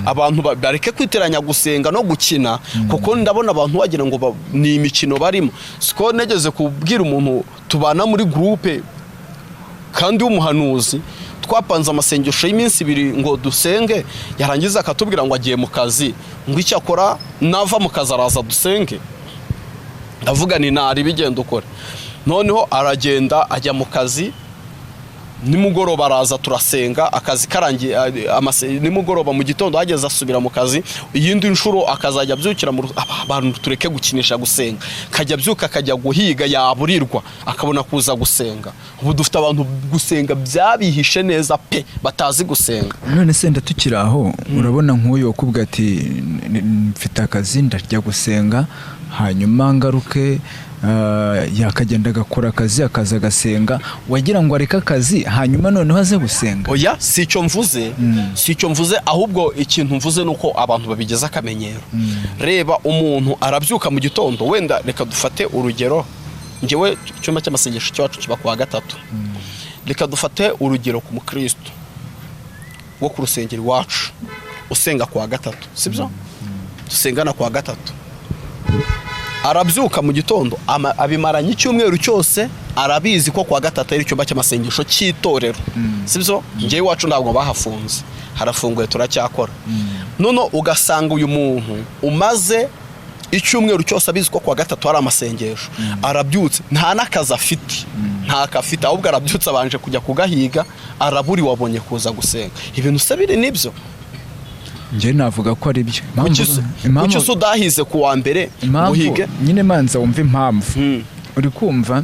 [SPEAKER 1] Abantu bareke kwiteranya gusenga no gukina, kuko ndabona abantu wagira ngo ni imikino barimo. Siko negeze kubwira umuntu tubana muri groupe kandi w'umuhanuzi, twapanze amasengesho y'iminsi 2 ngo dusenge, yarangiza akatubwira ngo agiye mu kazi, ngo icyo akora nava mu kazi araza dusenge. Ndavuga ni ntari bigenda ukora. Noneho aragenda ajya mu kazi, nimugoroba araza turasenga, akazi karangiye, nimugoroba mu gitondo hageze asubira mu kazi. Iyindi nshuro akazajya abyukira mu abantu tureke gukinisha gusenga, akajya abyuka akajya guhiga, yaburirwa akabona kuza gusenga. Ubu dufite abantu gusenga byabihishe neza pe, batazi gusenga.
[SPEAKER 2] None se ndatukiri aho, urabona nk'uyu wakubwiye ati mfite akazi ndarya gusenga hanyuma ngaruke, yakagenda agakora akazi akaza agasenga, wagira ngo areke akazi hanyuma noneho aze gusenga?
[SPEAKER 1] Oya, si icyo mvuze, si icyo mvuze. Ahubwo ikintu mvuze ni uko abantu babigeze akamenyero. Reba umuntu arabyuka mu gitondo, wenda reka dufate urugero, ngewe icyumba cy'amasengesho cyacu kiba kuwa gatatu. Reka dufate urugero ku mukristo wo ku rusengero iwacu usenga kuwa gatatu, sibyo? Dusengana kuwa gatatu. Arabyuka mu gitondo, abimaranye icyumweru cyose, arabizi ko kuwa gatatu ari icyumba cy'amasengesho cy'itorero, sibyo? Ngewe iwacu ntabwo bahafunze, harafunguye, turacyakora. None ugasanga uyu muntu umaze icyumweru cyose abizi ko kuwa gatatu hari amasengesho, arabyutse, nta n'akazi afite, nta afite, ahubwo arabyutse abanje kujya kugahiga, araburi, wabonye kuza gusenga. Ibintu se biri nibyo?
[SPEAKER 2] Njye navuga ko ari byo.
[SPEAKER 1] Kuki se udahize ku wa mbere uhige?
[SPEAKER 2] Nyine manza wumve impamvu. Uri kumva,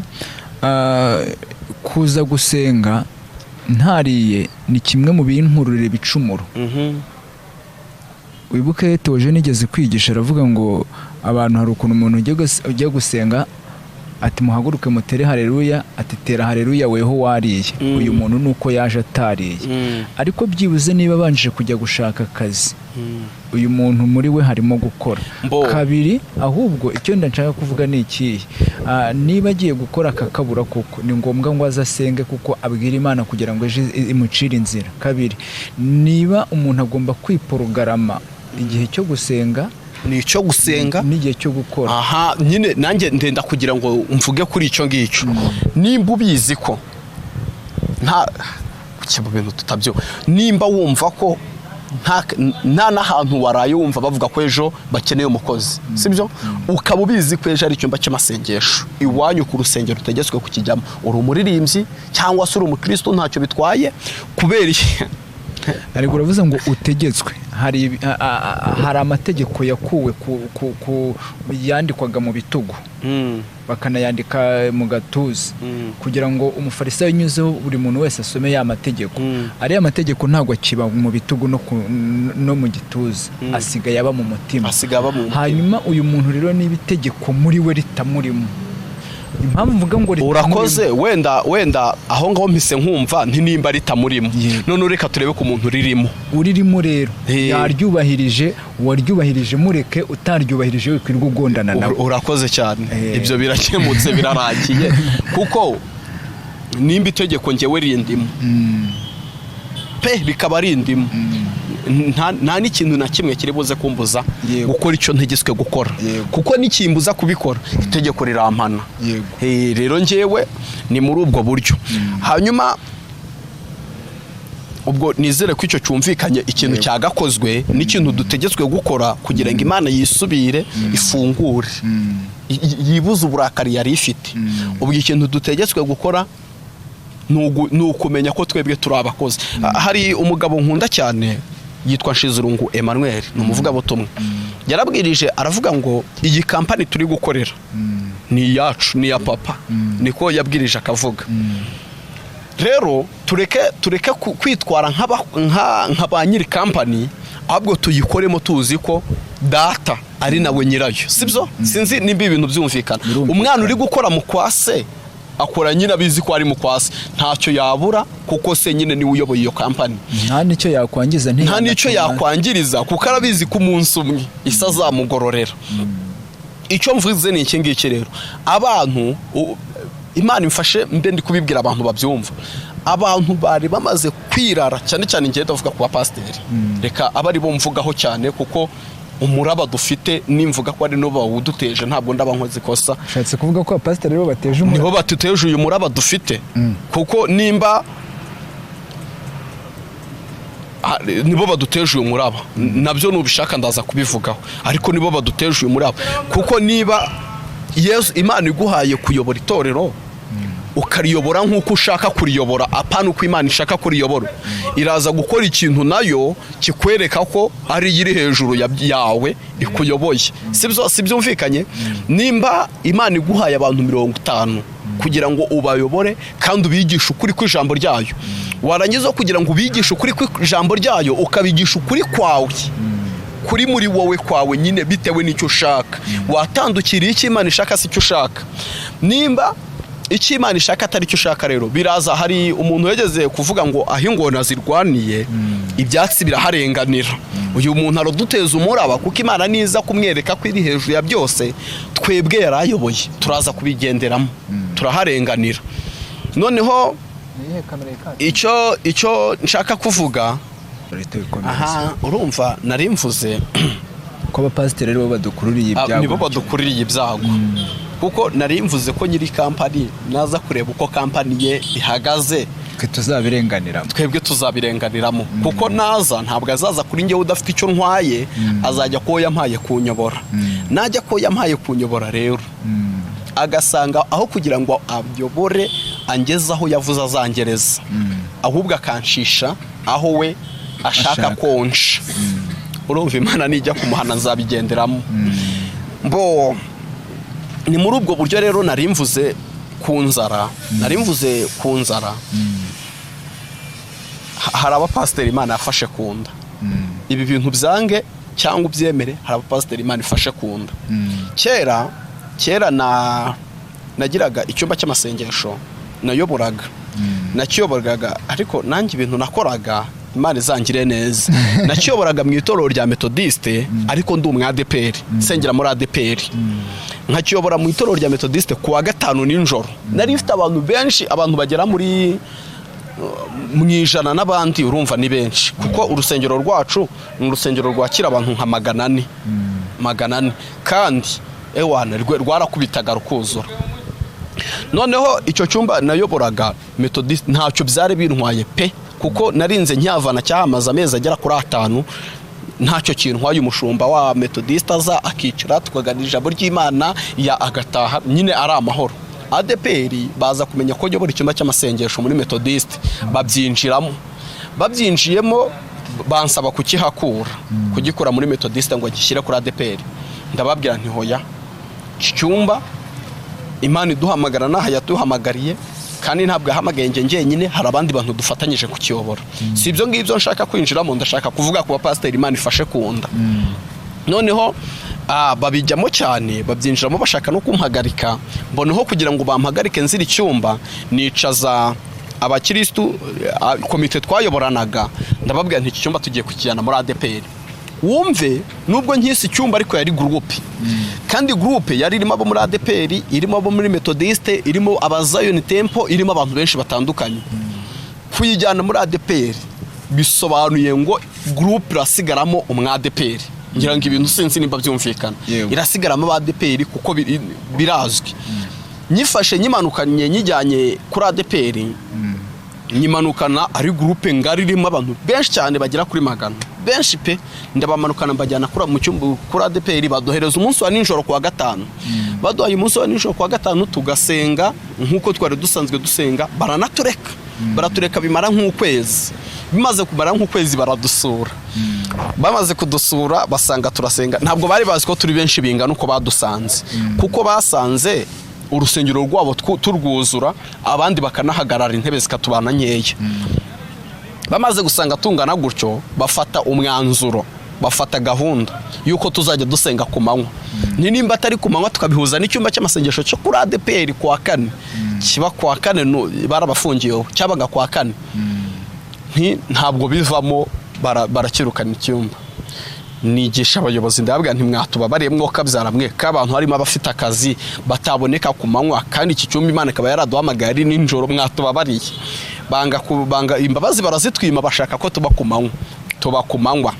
[SPEAKER 2] kuza gusenga ntariye ni kimwe mu binkururira ibicumuro. Wibuke Theogene nigeze kwigisha aravuga ngo abantu hari ukuntu umuntu ujya gusenga ati muhaguruke mutere haleluya, ati tera haleluya weho wariye. Uyu muntu nuko yaje atariye, ariko byibuze niba abanje kujya gushaka akazi, uyu muntu muri we harimo gukora. Kabiri, ahubwo icyo nshaka kuvuga ni ikihe? Niba agiye gukora akakabura koko ni ngombwa ngo aze asenge, kuko abwira Imana kugira ngo ejo imucire inzira. Kabiri, niba umuntu agomba kwiporogarama igihe cyo gusenga
[SPEAKER 1] ni icyo gusenga
[SPEAKER 2] n'igihe cyo gukora.
[SPEAKER 1] Aha nyine nanjye ndenda kugira ngo mvuge kuri icyo ngicyo. Nimba ubizi ko nta bintu tutabyo, nimba wumva ko nta n'ahantu waraye wumva bavuga ko ejo bakeneye umukozi, sibyo? Ukaba ubizi ko ejo ari icyumba cy'amasengesho iwanyu ku rusengero utegetswe kukijyamo, uri umuririmbyi cyangwa se uri umukristo ntacyo bitwaye. Kubera
[SPEAKER 2] ariko uravuze ngo utegetswe, hari amategeko yakuwe yandikwaga mu bitugu bakanayandika mu gatuza, kugira ngo umufarisayo unyuzeho buri muntu wese asome ya mategeko. Ariya mategeko ntabwo akiba mu bitugu no mu gituza, asigaye aba mu mutima. Hanyuma uyu muntu rero niba itegeko muri we ritamurimo, impamvu mvuga ngo
[SPEAKER 1] urakoze, wenda aho ngaho mpise nkumva nti nimba ritamurimo, none reka turebe ku muntu ririmo.
[SPEAKER 2] Uririmo rero yaryubahirije, uwaryubahirije mureke, utaryubahirije wikwirwa ugondana nawe.
[SPEAKER 1] Urakoze cyane, ibyo birakemutse birarangiye. Kuko nimba itegeko ngewe rindimo pe, rikaba rindimo, nta n'ikintu na kimwe kiri buze kumbuza gukora icyo ntegetswe gukora, kuko nikimbuza kubikora itegeko rirampana. Rero ngewe ni muri ubwo buryo. Hanyuma ubwo nizere ko icyo cyumvikanye, ikintu cyagakozwe n'ikintu dutegetswe gukora kugira ngo Imana yisubire ifungure, yibuze uburakari yari ifite. Ubwo ikintu dutegetswe gukora ni ukumenya ko twebwe turi abakozi. Hari umugabo nkunda cyane yitwa Nshizirungu Emmanuel, ni umuvugabutumwa. Yarabwirije aravuga ngo iyi kampani turi gukorera ni iyacu, ni iya papa, niko yabwirije akavuga. Rero Tureke kwitwara nka ba nyiri kampani, ahubwo tuyikoremo tuzi ko data ari nawe nyirayo, sibyo? Sinzi nimba ibintu byumvikana.
[SPEAKER 2] Birumvikana.
[SPEAKER 1] Umwana uri gukora mu kwa se akora nyine abizi ko ari mu kwa se, ntacyo yabura kuko se nyine niwe uyoboye iyo kampani.
[SPEAKER 2] Nta n'icyo yakwangiza.
[SPEAKER 1] Nta n'icyo yakwangiriza kuko arabizi ko umunsi umwe isi azamugororera. Icyo mvuze ni iki ngiki rero: abantu, Imana imfashe mbe ndi kubibwira abantu babyumva. Abantu bari bamaze kwirara, cyane cyane ngenda ndavuga ku bapasiteri, reka abe ari bo mvugaho cyane, kuko umuraba dufite nimvuga ko ari no bawuduteje ntabwo ndaba nkoze ikosa.
[SPEAKER 2] Ushatse kuvuga ko abapasiteri aribo bateje umuriro?
[SPEAKER 1] Nibo baduteje uyu muraba dufite, kuko nimba nibo baduteje uyu muraba, nabyo nubishaka ndaza kubivugaho, ariko nibo baduteje uyu muraba, kuko niba Yesu Imana iguhaye kuyobora itorero ukariyobora nk'uko ushaka kuriyobora, apana uko Imana ishaka kuriyobora, iraza gukora ikintu nayo kikwereka ko ari iri hejuru yawe ikuyoboye, sibyo? Si byumvikanye? Nimba Imana iguhaye abantu 50 kugira ngo ubayobore kandi ubigishe ukuri kw'ijambo ryayo, warangiza kugira ngo ubigishe ukuri kw'ijambo ryayo ukabigisha ukuri kwawe kuri muri wowe kwawe nyine bitewe n'icyo ushaka, watandukiriye icyo Imana ishaka si icyo ushaka. Nimba icyo Imana ishaka atari cyo ushaka rero biraza. Hari umuntu wegeze kuvuga ngo aho ingona zirwaniye ibyatsi biraharenganira. Uyu muntu araduteza umuraba kuko Imana niza kumwereka ko iri hejuru ya byose, twebwe yarayoboye turaza kubigenderamo, turaharenganira. Noneho icyo nshaka kuvuga, aha urumva nari mvuze
[SPEAKER 2] ko abapasiteri aribo badukururiye ibyago.
[SPEAKER 1] Nibo badukururiye ibyago, kuko nari mvuze ko nyiri kampani naza kureba uko kampani ye ihagaze,
[SPEAKER 2] twe tuzabirenganiramo.
[SPEAKER 1] Twebwe tuzabirenganiramo, kuko naza ntabwo azaza kuri njyewe udafite icyo ntwaye, azajya kuwo yampaye kunyobora. Najya kuwo yampaye kunyobora rero agasanga aho kugira ngo ayobore angeze aho yavuze azangereza, ahubwo akanshisha aho we ashaka
[SPEAKER 2] Ashaka.
[SPEAKER 1] Konsha, urumva Imana nijya kumuhana nzabigenderamo. Mbo ni muri ubwo buryo rero nari mvuze ku nzara, nari mvuze ku nzara. Hari abapasiteri Imana yafashe ku nda. Ibi bintu byange cyangwa ubyemere, hari abapasiteri Imana ifashe ku nda. Kera kera na nagiraga icyumba cy'amasengesho nayoboraga, nakiyoboraga, ariko nanjye ibintu nakoraga, Imana izangire neza, nakiyoboraga mu itorero rya Metodiste, ariko ndi umwadeperi nsengera muri ADEPR, nkakiyobora mu itorero rya Metodiste. Ku wa gatanu nijoro nari mfite abantu benshi, abantu bagera muri mu 100 n'abandi. Urumva ni benshi, kuko urusengero rwacu ni urusengero rwakira abantu nka 400, 400, kandi ewana rwarakubitaga rukuzura. Noneho icyo cyumba nayoboraga Metodiste ntacyo byari bintwaye pe, kuko narinze ncyavana cyahamaze amezi agera kuri 5 ntacyo kintwaye. Umushumba wa Metodiste aza akicara tukaganira ijambo ry'Imana ya agataha nyine ari amahoro. ADEPR baza kumenya ko nyobora icyumba cy'amasengesho muri Metodiste, babyinjiramo. Babyinjiyemo bansaba kukihakura, kugikura muri Metodiste ngo gishyire kuri ADEPR. Ndababwira nti: "Hoya, iki cyumba Imana iduhamagara n'aha yaduhamagariye, kandi ntabwo yahamagaye njye njyenyine, hari abandi bantu dufatanyije kukiyobora." Si ibyo ngibyo nshaka kwinjiramo, ndashaka kuvuga ku bapasiteri Imana ifashe ku nda. Noneho babijyamo cyane, babyinjiramo bashaka no kumpagarika. Mboneho kugira ngo bampagarike nzira icyumba, nicaza abakirisitu, komite twayoboranaga, ndababwira nti: "Iki cyumba tugiye kukijyana muri ADEPR." Wumve, nubwo nkisi icyumba ariko yari groupe, kandi groupe yari irimo abo muri ADEPR, irimo abo muri Metodiste, irimo aba Zion Temple, irimo abantu benshi batandukanye. Kuyijyana muri ADEPR bisobanuye ngo groupe irasigaramo umwadeperi. Ngira ngo ibintu sinzi nimba byumvikana.
[SPEAKER 2] Yewe.
[SPEAKER 1] Irasigaramo abadeperi kuko birazwi. Nyifashe nyimanukanye nyijyanye kuri ADEPR, nyimanukana ari groupe ngari irimo abantu benshi cyane bagera kuri 100, benshi pe. Ndabamanukana mbajyana kuri mu cyumba kuri ADEPR. Baduhereza umunsi wa nijoro ku wa gatanu. Baduhaye umunsi wa nijoro ku wa gatanu tugasenga nk'uko twari dusanzwe dusenga, baranatureka, baratureka bimara nk'ukwezi. Bimaze kumara nk'ukwezi baradusura. Bamaze kudusura basanga turasenga. Ntabwo bari bazi ko turi benshi bingana uko badusanze, kuko basanze Urusengero rwabo turwuzura, abandi bakanahagarara, intebe zikatubana nkeya. Bamaze gusanga tungana gutyo, bafata umwanzuro, bafata gahunda y'uko tuzajya dusenga ku manywa. Ni nimba atari ku manywa, tukabihuza n'icyumba cy'amasengesho cyo kuri ADEPR kuwa kane, kiba kuwa kane, barabafungiyeho, cyabaga kuwa kane. Ntabwo bivamo, barakirukana icyumba. Nigisha abayobozi, ndababwira nti: "Mwatubabariye mwokabyara mwe, ko abantu harimo abafite akazi bataboneka ku manywa, kandi iki cyumba Imana ikaba yaraduhamagaye ari nijoro, mwatubabariye?" Banga banga imbabazi, barazitwima, bashaka ko tuba ku manywa. Tuba ku manywa,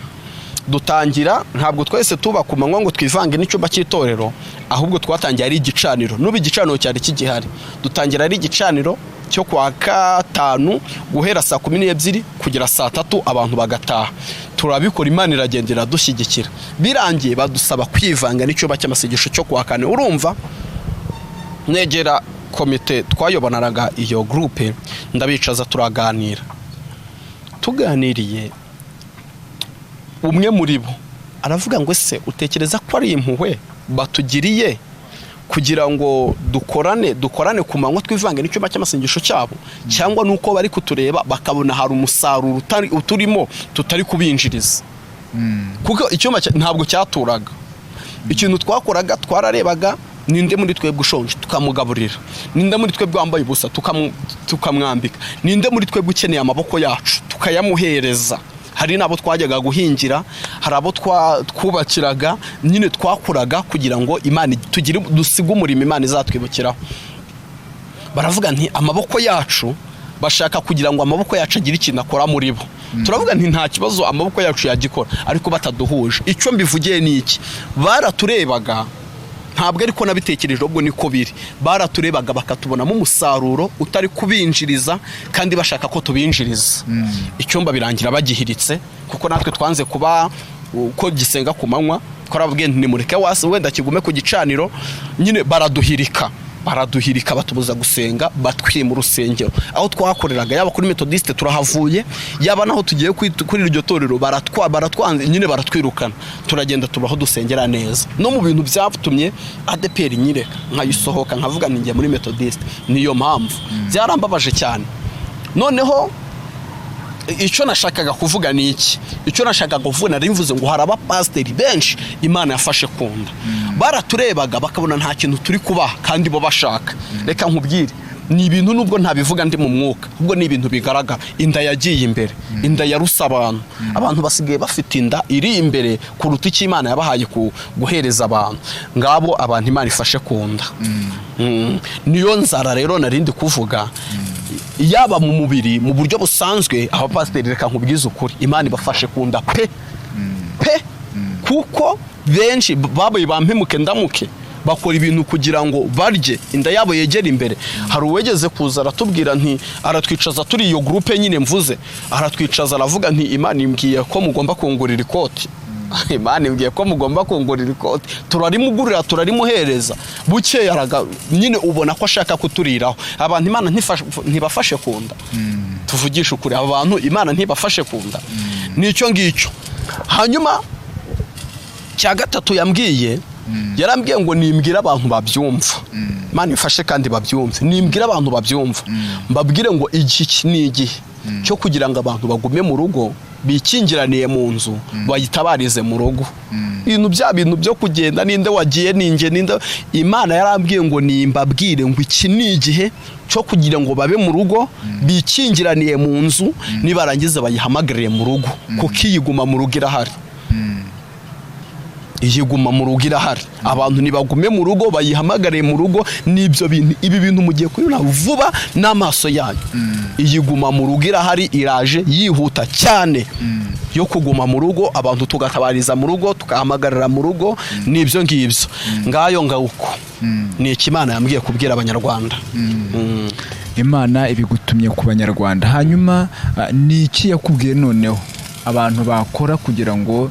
[SPEAKER 1] dutangira, ntabwo twese tuba ku manywa ngo twivange n'icyumba cy'itorero, ahubwo twatangiye ari igicaniro. N'ubu igicaniro cyari kigihari. Dutangira ari igicaniro cyo kwa gatanu, guhera saa 12 kugera saa 3, abantu bagataha. Turabikora, Imana iragenda iradushyigikira. Birangiye badusaba kwivanga n'icyumba cy'amasengesho cyo kuwa kane. Urumva, negera komite twayobonanaga iyo groupe, ndabicaza, turaganira. Tuganiriye, umwe muri bo aravuga ngo: "Ese utekereza ko ari impuhwe batugiriye kugira ngo dukorane ku manywa, twivange n'icyumba cy'amasengesho cyabo, cyangwa nuko bari kutureba bakabona hari umusaruro uturimo tutari kubinjiriza?" Kuko icyumba ntabwo cyaturaga. Ikintu twakoraga, twararebaga ninde muri twebwe ushonje, tukamugaburira; ninde muri twebwe wambaye ubusa, tukamwambika; ninde muri twebwe ukeneye amaboko yacu, tukayamuhereza. Hari n'abo twajyaga guhingira, hari abo twubakiraga. Nyine twakoraga kugira ngo Imana tugire, dusige umurimo Imana izatwibukiraho. Baravuga nti amaboko yacu, bashaka kugira ngo amaboko yacu agire ikintu akora muri bo. Turavuga nti nta kibazo, amaboko yacu yagikora, ariko bataduhuje. Icyo mbivugiye ni iki? Baraturebaga, ntabwo ariko nabitekereje, ahubwo niko biri. Baraturebaga bakatubonamo umusaruro utari kubinjiriza, kandi bashaka ko tubinjiriza. Icyumba birangira bagihiritse, kuko natwe twanze kuba uko gisenga ku manywa. Twarababwiye nti nimureke wasi wenda kigume ku gicaniro nyine. Baraduhirika, baraduhirika, batubuza gusenga, batwima urusengero aho twakoreraga. Yaba kuri Metodiste turahavuye, yaba naho tugiye kuri iryo torero, baratwanze nyine, baratwirukana. Turagenda, tubaho dusengera neza. No mu bintu byatumye ADEPR nyireka nkayisohoka, nkavuga nti ngiye muri Metodiste, niyo mpamvu. Byarambabaje cyane. Noneho icyo nashakaga kuvuga ni iki? Icyo nashakaga kuvuga, nari mvuze ngo hari abapasiteri benshi Imana yafashe ku nda. Baraturebaga bakabona nta kintu turi kubaha, kandi bo bashaka. Reka nkubwire, ni ibintu nubwo ntabivuga ndi mu mwuka, ahubwo ni ibintu bigaragara. Inda yagiye imbere, inda yaruse abantu. Abantu basigaye bafite inda iri imbere kuruta icyo Imana yabahaye guhereza abantu. Ngabo abantu Imana ifashe ku nda. Niyo nzara rero narindi kuvuga, yaba mu mubiri, mu buryo busanzwe. Abapasiteri, reka nkubwize ukuri, Imana ibafashe ku nda pe pe, kuko benshi babaye bampemuke ndamuke, bakora ibintu kugira ngo barye, inda yabo yegere imbere. Hari uwegeze kuza aratubwira nti, aratwicaza turi iyo groupe nyine mvuze, aratwicaza aravuga nti: "Imana imbwiye ko mugomba kungurira ikoti, Imana imbwiye ko mugomba kungurira ikoti." Turarimugurira, turarimuhereza. Bukeye nyine ubona ko ashaka kuturiraho. Abantu Imana ntibafashe ku nda? Tuvugishe ukuri, aba bantu Imana ntibafashe ku nda? Nicyo ngicyo. Hanyuma cya gatatu yambwiye, yarambwiye ngo nimbwire abantu babyumva, Imana ifashe kandi babyumve, nimbwire abantu babyumva, mbabwire ngo iki ni igihe cyo kugira ngo abantu bagume mu rugo, bikingiraniye mu nzu, bayitabarize mu rugo. Ibintu bya bintu byo kugenda, ninde wagiye, ninjye, ninde? Imana yarambwiye ngo nimbabwire ngo iki ni igihe cyo kugira ngo babe mu rugo, bikingiraniye mu nzu, nibarangiza bayihamagarire mu rugo, kuko iyiguma mu rugo irahari, iyiguma mu rugo irahari. Abantu nibagume mu rugo, bayihamagare mu rugo. N'ibyo bintu, ibi bintu mugiye kubibona vuba n'amaso yanyu. Iyiguma mu rugo irahari, iraje yihuta cyane, yo kuguma mu rugo, abantu tugatabariza mu rugo, tukahamagarira mu rugo. N'ibyo ngibyo, ngayo ngawuko. Ni iki Imana yambwiye kubwira Abanyarwanda.
[SPEAKER 2] Imana ibigutumye ku Banyarwanda. Hanyuma ni iki yakubwiye noneho abantu bakora kugira ngo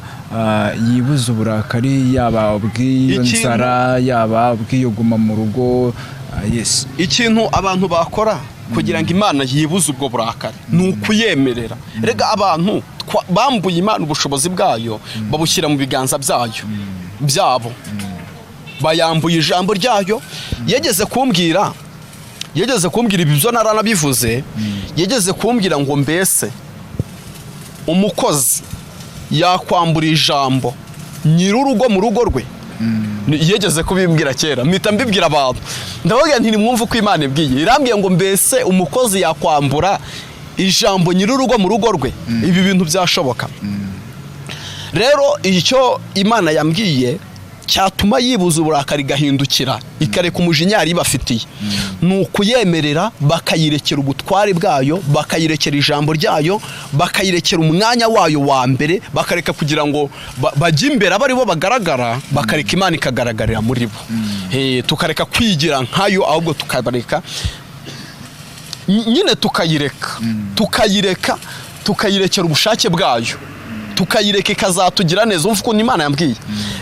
[SPEAKER 2] yibuze uburakari, yaba ubw'iyo nzara, yaba ubw'iyo guma mu rugo? Yes.
[SPEAKER 1] Ikintu abantu bakora kugira ngo Imana yibuze ubwo burakari ni ukuyemerera. Rega abantu bambuye Imana ubushobozi bwayo, babushyira mu biganza byayo byabo. Bayambuye ijambo ryayo. Yageze kumbwira ibyo naranabivuze. Yageze kumbwira ngo mbese umukozi yakwambura ijambo nyir'urugo mu rugo rwe. Yegeze kubimbwira kera, mpita mbibwira abantu, ndavuga nti nimwumve uko Imana ibwiye. Irambwiye ngo mbese umukozi yakwambura ijambo nyir'urugo mu rugo rwe. Ibi bintu byashoboka. Rero icyo Imana yambwiye cyatuma yibuza uburakari igahindukira ikareka umujinya yari ibafitiye, ni ukuyemerera bakayirekera ubutware bwayo, bakayirekera ijambo ryayo, bakayirekera umwanya wayo wa mbere, bakareka kugira ngo bajye imbere abe aribo bagaragara, bakareka Imana ikagaragarira muri bo. Tukareka kwigira nkayo, ahubwo tukabareka nyine, tukayireka tukayirekera ubushake bwayo, tukayireka ikazatugira neza. Umva ukuntu Imana yambwiye.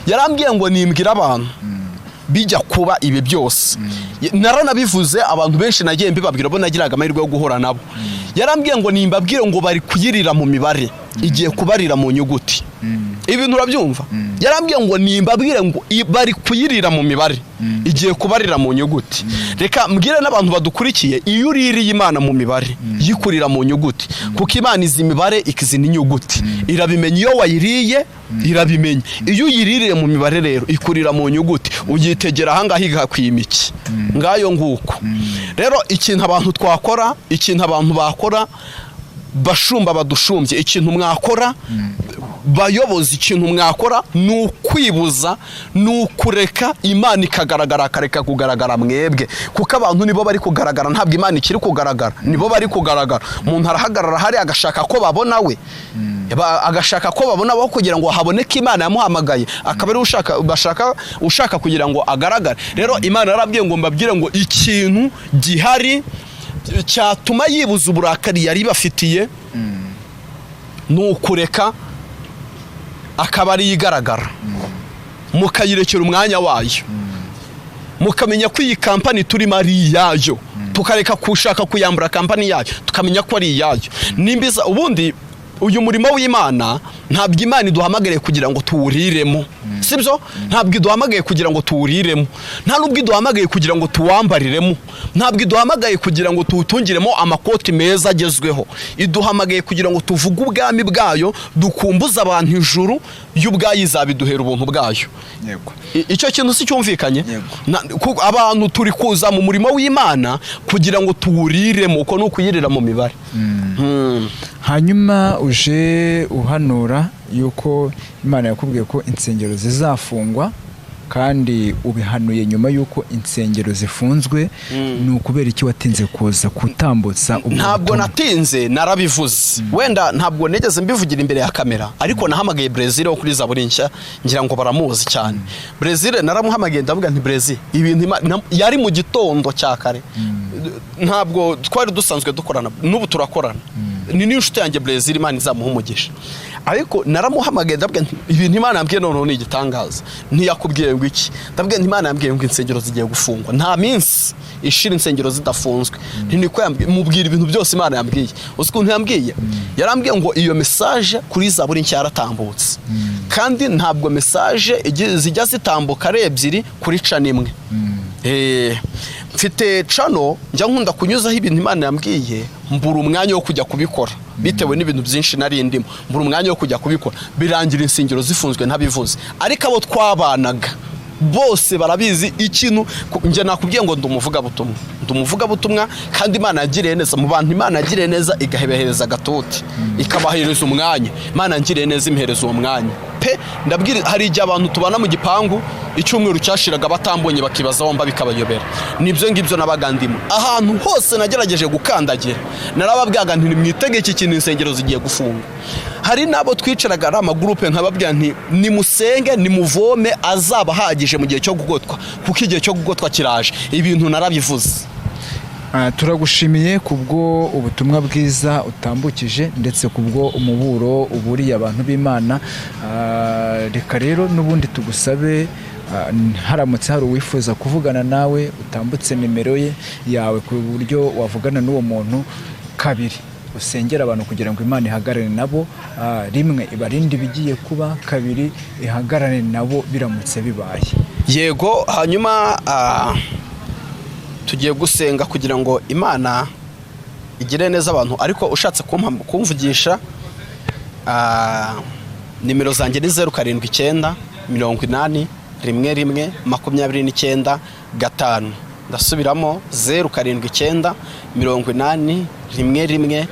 [SPEAKER 1] Yarambwiye ngo nimbwira abantu bijya kuba ibi byose. Naranabivuze, abantu benshi nagiye mbibabwira, bo nagiraga amahirwe yo guhura nabo. Yarambwiye ngo nimbabwire ngo bari kuyirira mu mibare, igiye kubarira mu nyuguti. Ibintu urabyumva? Yarambwiye ngo nimbabwire ngo bari kuyirira mu mibare, igiye kubarira mu nyuguti. Reka mbwire n'abantu badukurikiye, iyo uririye Imana mu mibare yikurira mu nyuguti, kuko Imana izi imibare ikizi n'inyuguti, irabimenya. Iyo wayiriye irabimenya. Iyo uyiririye mu mibare rero ikurira mu nyuguti, uyitegera ahangaha igakwima iki ngayo nguko. Rero ikintu abantu twakora, ikintu abantu bakora, bashumba badushumbye, ikintu mwakora bayobozi, ikintu mwakora ni ukwibuza, ni ukureka Imana ikagaragara, akareka kugaragara mwebwe, kuko abantu nibo bari kugaragara, ntabwo Imana ikiri kugaragara, nibo bari kugaragara. Umuntu arahagarara hari agashaka ko babona we, agashaka ko babona bo kugira ngo haboneke Imana yamuhamagaye, akaba ari ushaka kugira ngo agaragare. Rero Imana yarabwiye ngo mbabwire ngo ikintu gihari cyatuma yibuza uburakari yari bafitiye ni ukureka akaba ari igaragara, mukayirekera umwanya wayo, mukamenya ko iyi kampani turimo ari iyayo, tukareka kushaka kuyambura kampani yayo, tukamenya ko ari iyayo. Nimbiza ubundi uyu murimo w'Imana ntabwo Imana iduhamagariye kugira ngo tuwuriremo, sibyo? Ntabwo iduhamagaye kugira ngo tuwuriremo, nta nubwo iduhamagaye kugira ngo tuwambariremo, ntabwo iduhamagaye kugira ngo tuwutungiremo amakoti meza agezweho. Iduhamagaye kugira ngo tuvuge ubwami bwayo, dukumbuze abantu ijuru, yo ubwayo izabiduhera ubuntu bwayo. Icyo kintu si cyumvikanye? Abantu turi kuza mu murimo w'Imana kugira ngo tuwuriremo, uko ni ukuyirira mu mibare.
[SPEAKER 2] Hanyuma uje uhanura yuko Imana yakubwiye ko insengero zizafungwa, kandi ubihanuye nyuma yuko insengero zifunzwe. Ni ukubera iki watinze kuza kutambutsa ubwo?
[SPEAKER 1] Ntabwo natinze, narabivuze. Wenda ntabwo nigeze mbivugira imbere ya kamera, ariko nahamagaye Brezil wo kuri Zaburi Nshya, ngira ngo baramuzi cyane. Brezil naramuhamagaye, ndavuga nti Brezil, ibintu yari mu gitondo cya kare, ntabwo twari dusanzwe dukorana, n'ubu turakorana, ni n'inshuti yanjye Brezil, Imana izamuha umugisha. Ariko naramuhamagaye ndavuga nti ibintu Imana yambwiye noneho ni igitangaza. Ntiyakubwiye ngo iki? Ndavuga nti Imana yambwiye ngo insengero zigiye gufungwa, nta minsi ishira insengero zidafunzwe. Niko yambwiye, mubwira ibintu byose Imana yambwiye. Uzi ukuntu yambwiye? Yarambwiye ngo iyo message kuri Zaburi Nshya yaratambutse, kandi ntabwo message zijya zitambuka ari ebyiri kuri cana imwe. Mfite cano njya nkunda kunyuzaho ibintu Imana yambwiye, mbura umwanya wo kujya kubikora bitewe n'ibintu byinshi nari ndimo, mbura umwanya wo kujya kubikora, birangira insengero zifunzwe ntabivuze. Ariko abo twabanaga bose barabizi. Ikintu njye nakubwiye ngo ndi umuvugabutumwa, ndi umuvugabutumwa, kandi Imana yagiriye neza mu bantu. Imana yagiriye neza igahebehereza agatuti, ikabahereza umwanya. Imana yagiriye neza imhereza uwo mwanya pe. Ndabwira, hari igihe abantu tubana mu gipangu icyumweru cyashiraga batambonye, bakibaza aho mba bikabayobera. Nibyo ngibyo nabaga ndimo. Ahantu hose nagerageje gukandagira narababwaga nti nimwitege iki kintu, insengero zigiye gufunga. Hari n'abo twicaraga ari amagurupe, nkababwira nti nimusenge, nimuvome, azaba ahagije mu gihe cyo gugotwa, kuko igihe cyo gugotwa kiraje. Ibintu narabivuze.
[SPEAKER 2] Turagushimiye kubwo ubutumwa bwiza utambukije, ndetse kubwo umuburo uburiye abantu b'Imana. Reka rero n'ubundi tugusabe, haramutse hari uwifuza kuvugana nawe, utambutse nimero ye yawe ku buryo wavugana n'uwo muntu. Kabiri, usengera abantu kugira ngo Imana ihagarare nabo, rimwe ibarinde ibigiye kuba, kabiri ihagarare nabo biramutse bibaye.
[SPEAKER 1] Yego, hanyuma tugiye gusenga kugira ngo Imana igire neza abantu. Ariko ushatse kumvugisha, nimero zanjye ni 079 80 11 29 5. Ndasubiramo: 079 80 11 29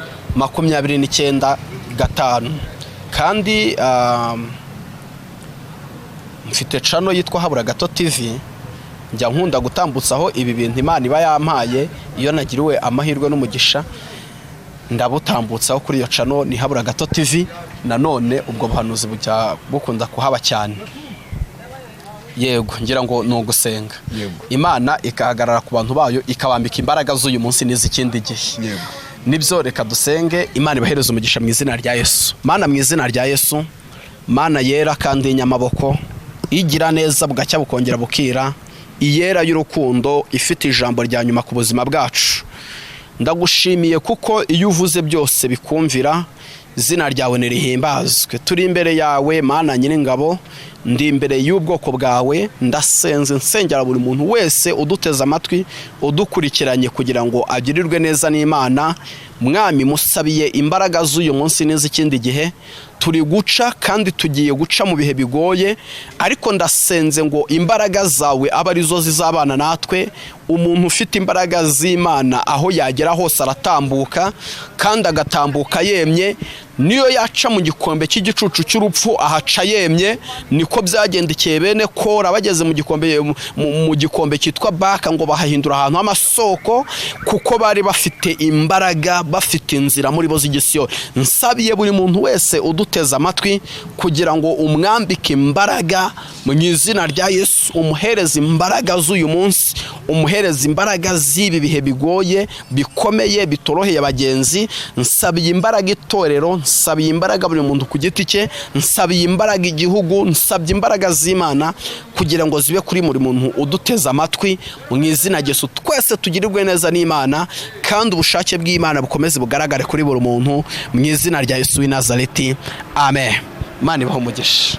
[SPEAKER 1] 5. Kandi mfite channel yitwa Habura Gato TV. Njya nkunda gutambutsaho ibi bintu Imana iba yampaye. Iyo nagiriwe amahirwe n'umugisha, ndabutambutsaho kuri iyo channel, ni Habura Gato TV. Nanone ubwo buhanuzi bujya bukunda kuhaba cyane. Yego, ngira ngo ni ugusenga. Imana ikahagarara ku bantu bayo, ikabambika imbaraga z'uyu munsi n'iz'ikindi gihe. Nibyo, reka dusenge. Imana ibahereze umugisha mu izina rya Yesu. Mana, mu izina rya Yesu, Mana yera kandi y'inyamaboko, igira neza bugacya bukongera bukira, iyera y'urukundo, ifite ijambo rya nyuma ku buzima bwacu, ndagushimiye kuko iyo uvuze byose bikumvira. Izina ryawe nirihimbazwe. Turi imbere yawe, Mana Nyiringabo. Ndi imbere y'ubwoko bwawe, ndasenze, nsengera buri muntu wese uduteze amatwi, udukurikiranye, kugira ngo agirirwe neza n'Imana. Mwami, musabiye imbaraga z'uyu munsi n'iz'ikindi gihe. Turi guca kandi tugiye guca mu bihe bigoye, ariko ndasenze ngo imbaraga zawe abe arizo zizabana natwe. Umuntu ufite imbaraga z'Imana, aho yagera hose aratambuka, kandi agatambuka yemye. Niyo yaca mu gikombe cy'igicucu cy'urupfu, ahaca yemye. Niko byagendekeye bene Kora bageze mu gikombe cyitwa Baka, ngo bahahindura ahantu h'amasoko, kuko bari bafite imbaraga, bafite inzira muri bo z'igisiyo. Nsabiye buri muntu wese uduteze amatwi kugira ngo umwambike imbaraga mu izina rya Yesu, umuhereze imbaraga z'uyu munsi, umuhereze imbaraga z'ibi bihe bigoye, bikomeye, bitoroheye abagenzi. Nsabiye imbaraga itorero, nsabiye imbaraga buri muntu ku giti cye, nsabiye imbaraga igihugu, nsabye imbaraga z'Imana kugira ngo zibe kuri buri muntu uduteze amatwi mu izina rya Yesu. Twese tugirirwe neza n'Imana, kandi ubushake bw'Imana bukomeze bugaragare kuri buri muntu mu izina rya Yesu w'i Nazareti, amen. Imana ibahe umugisha.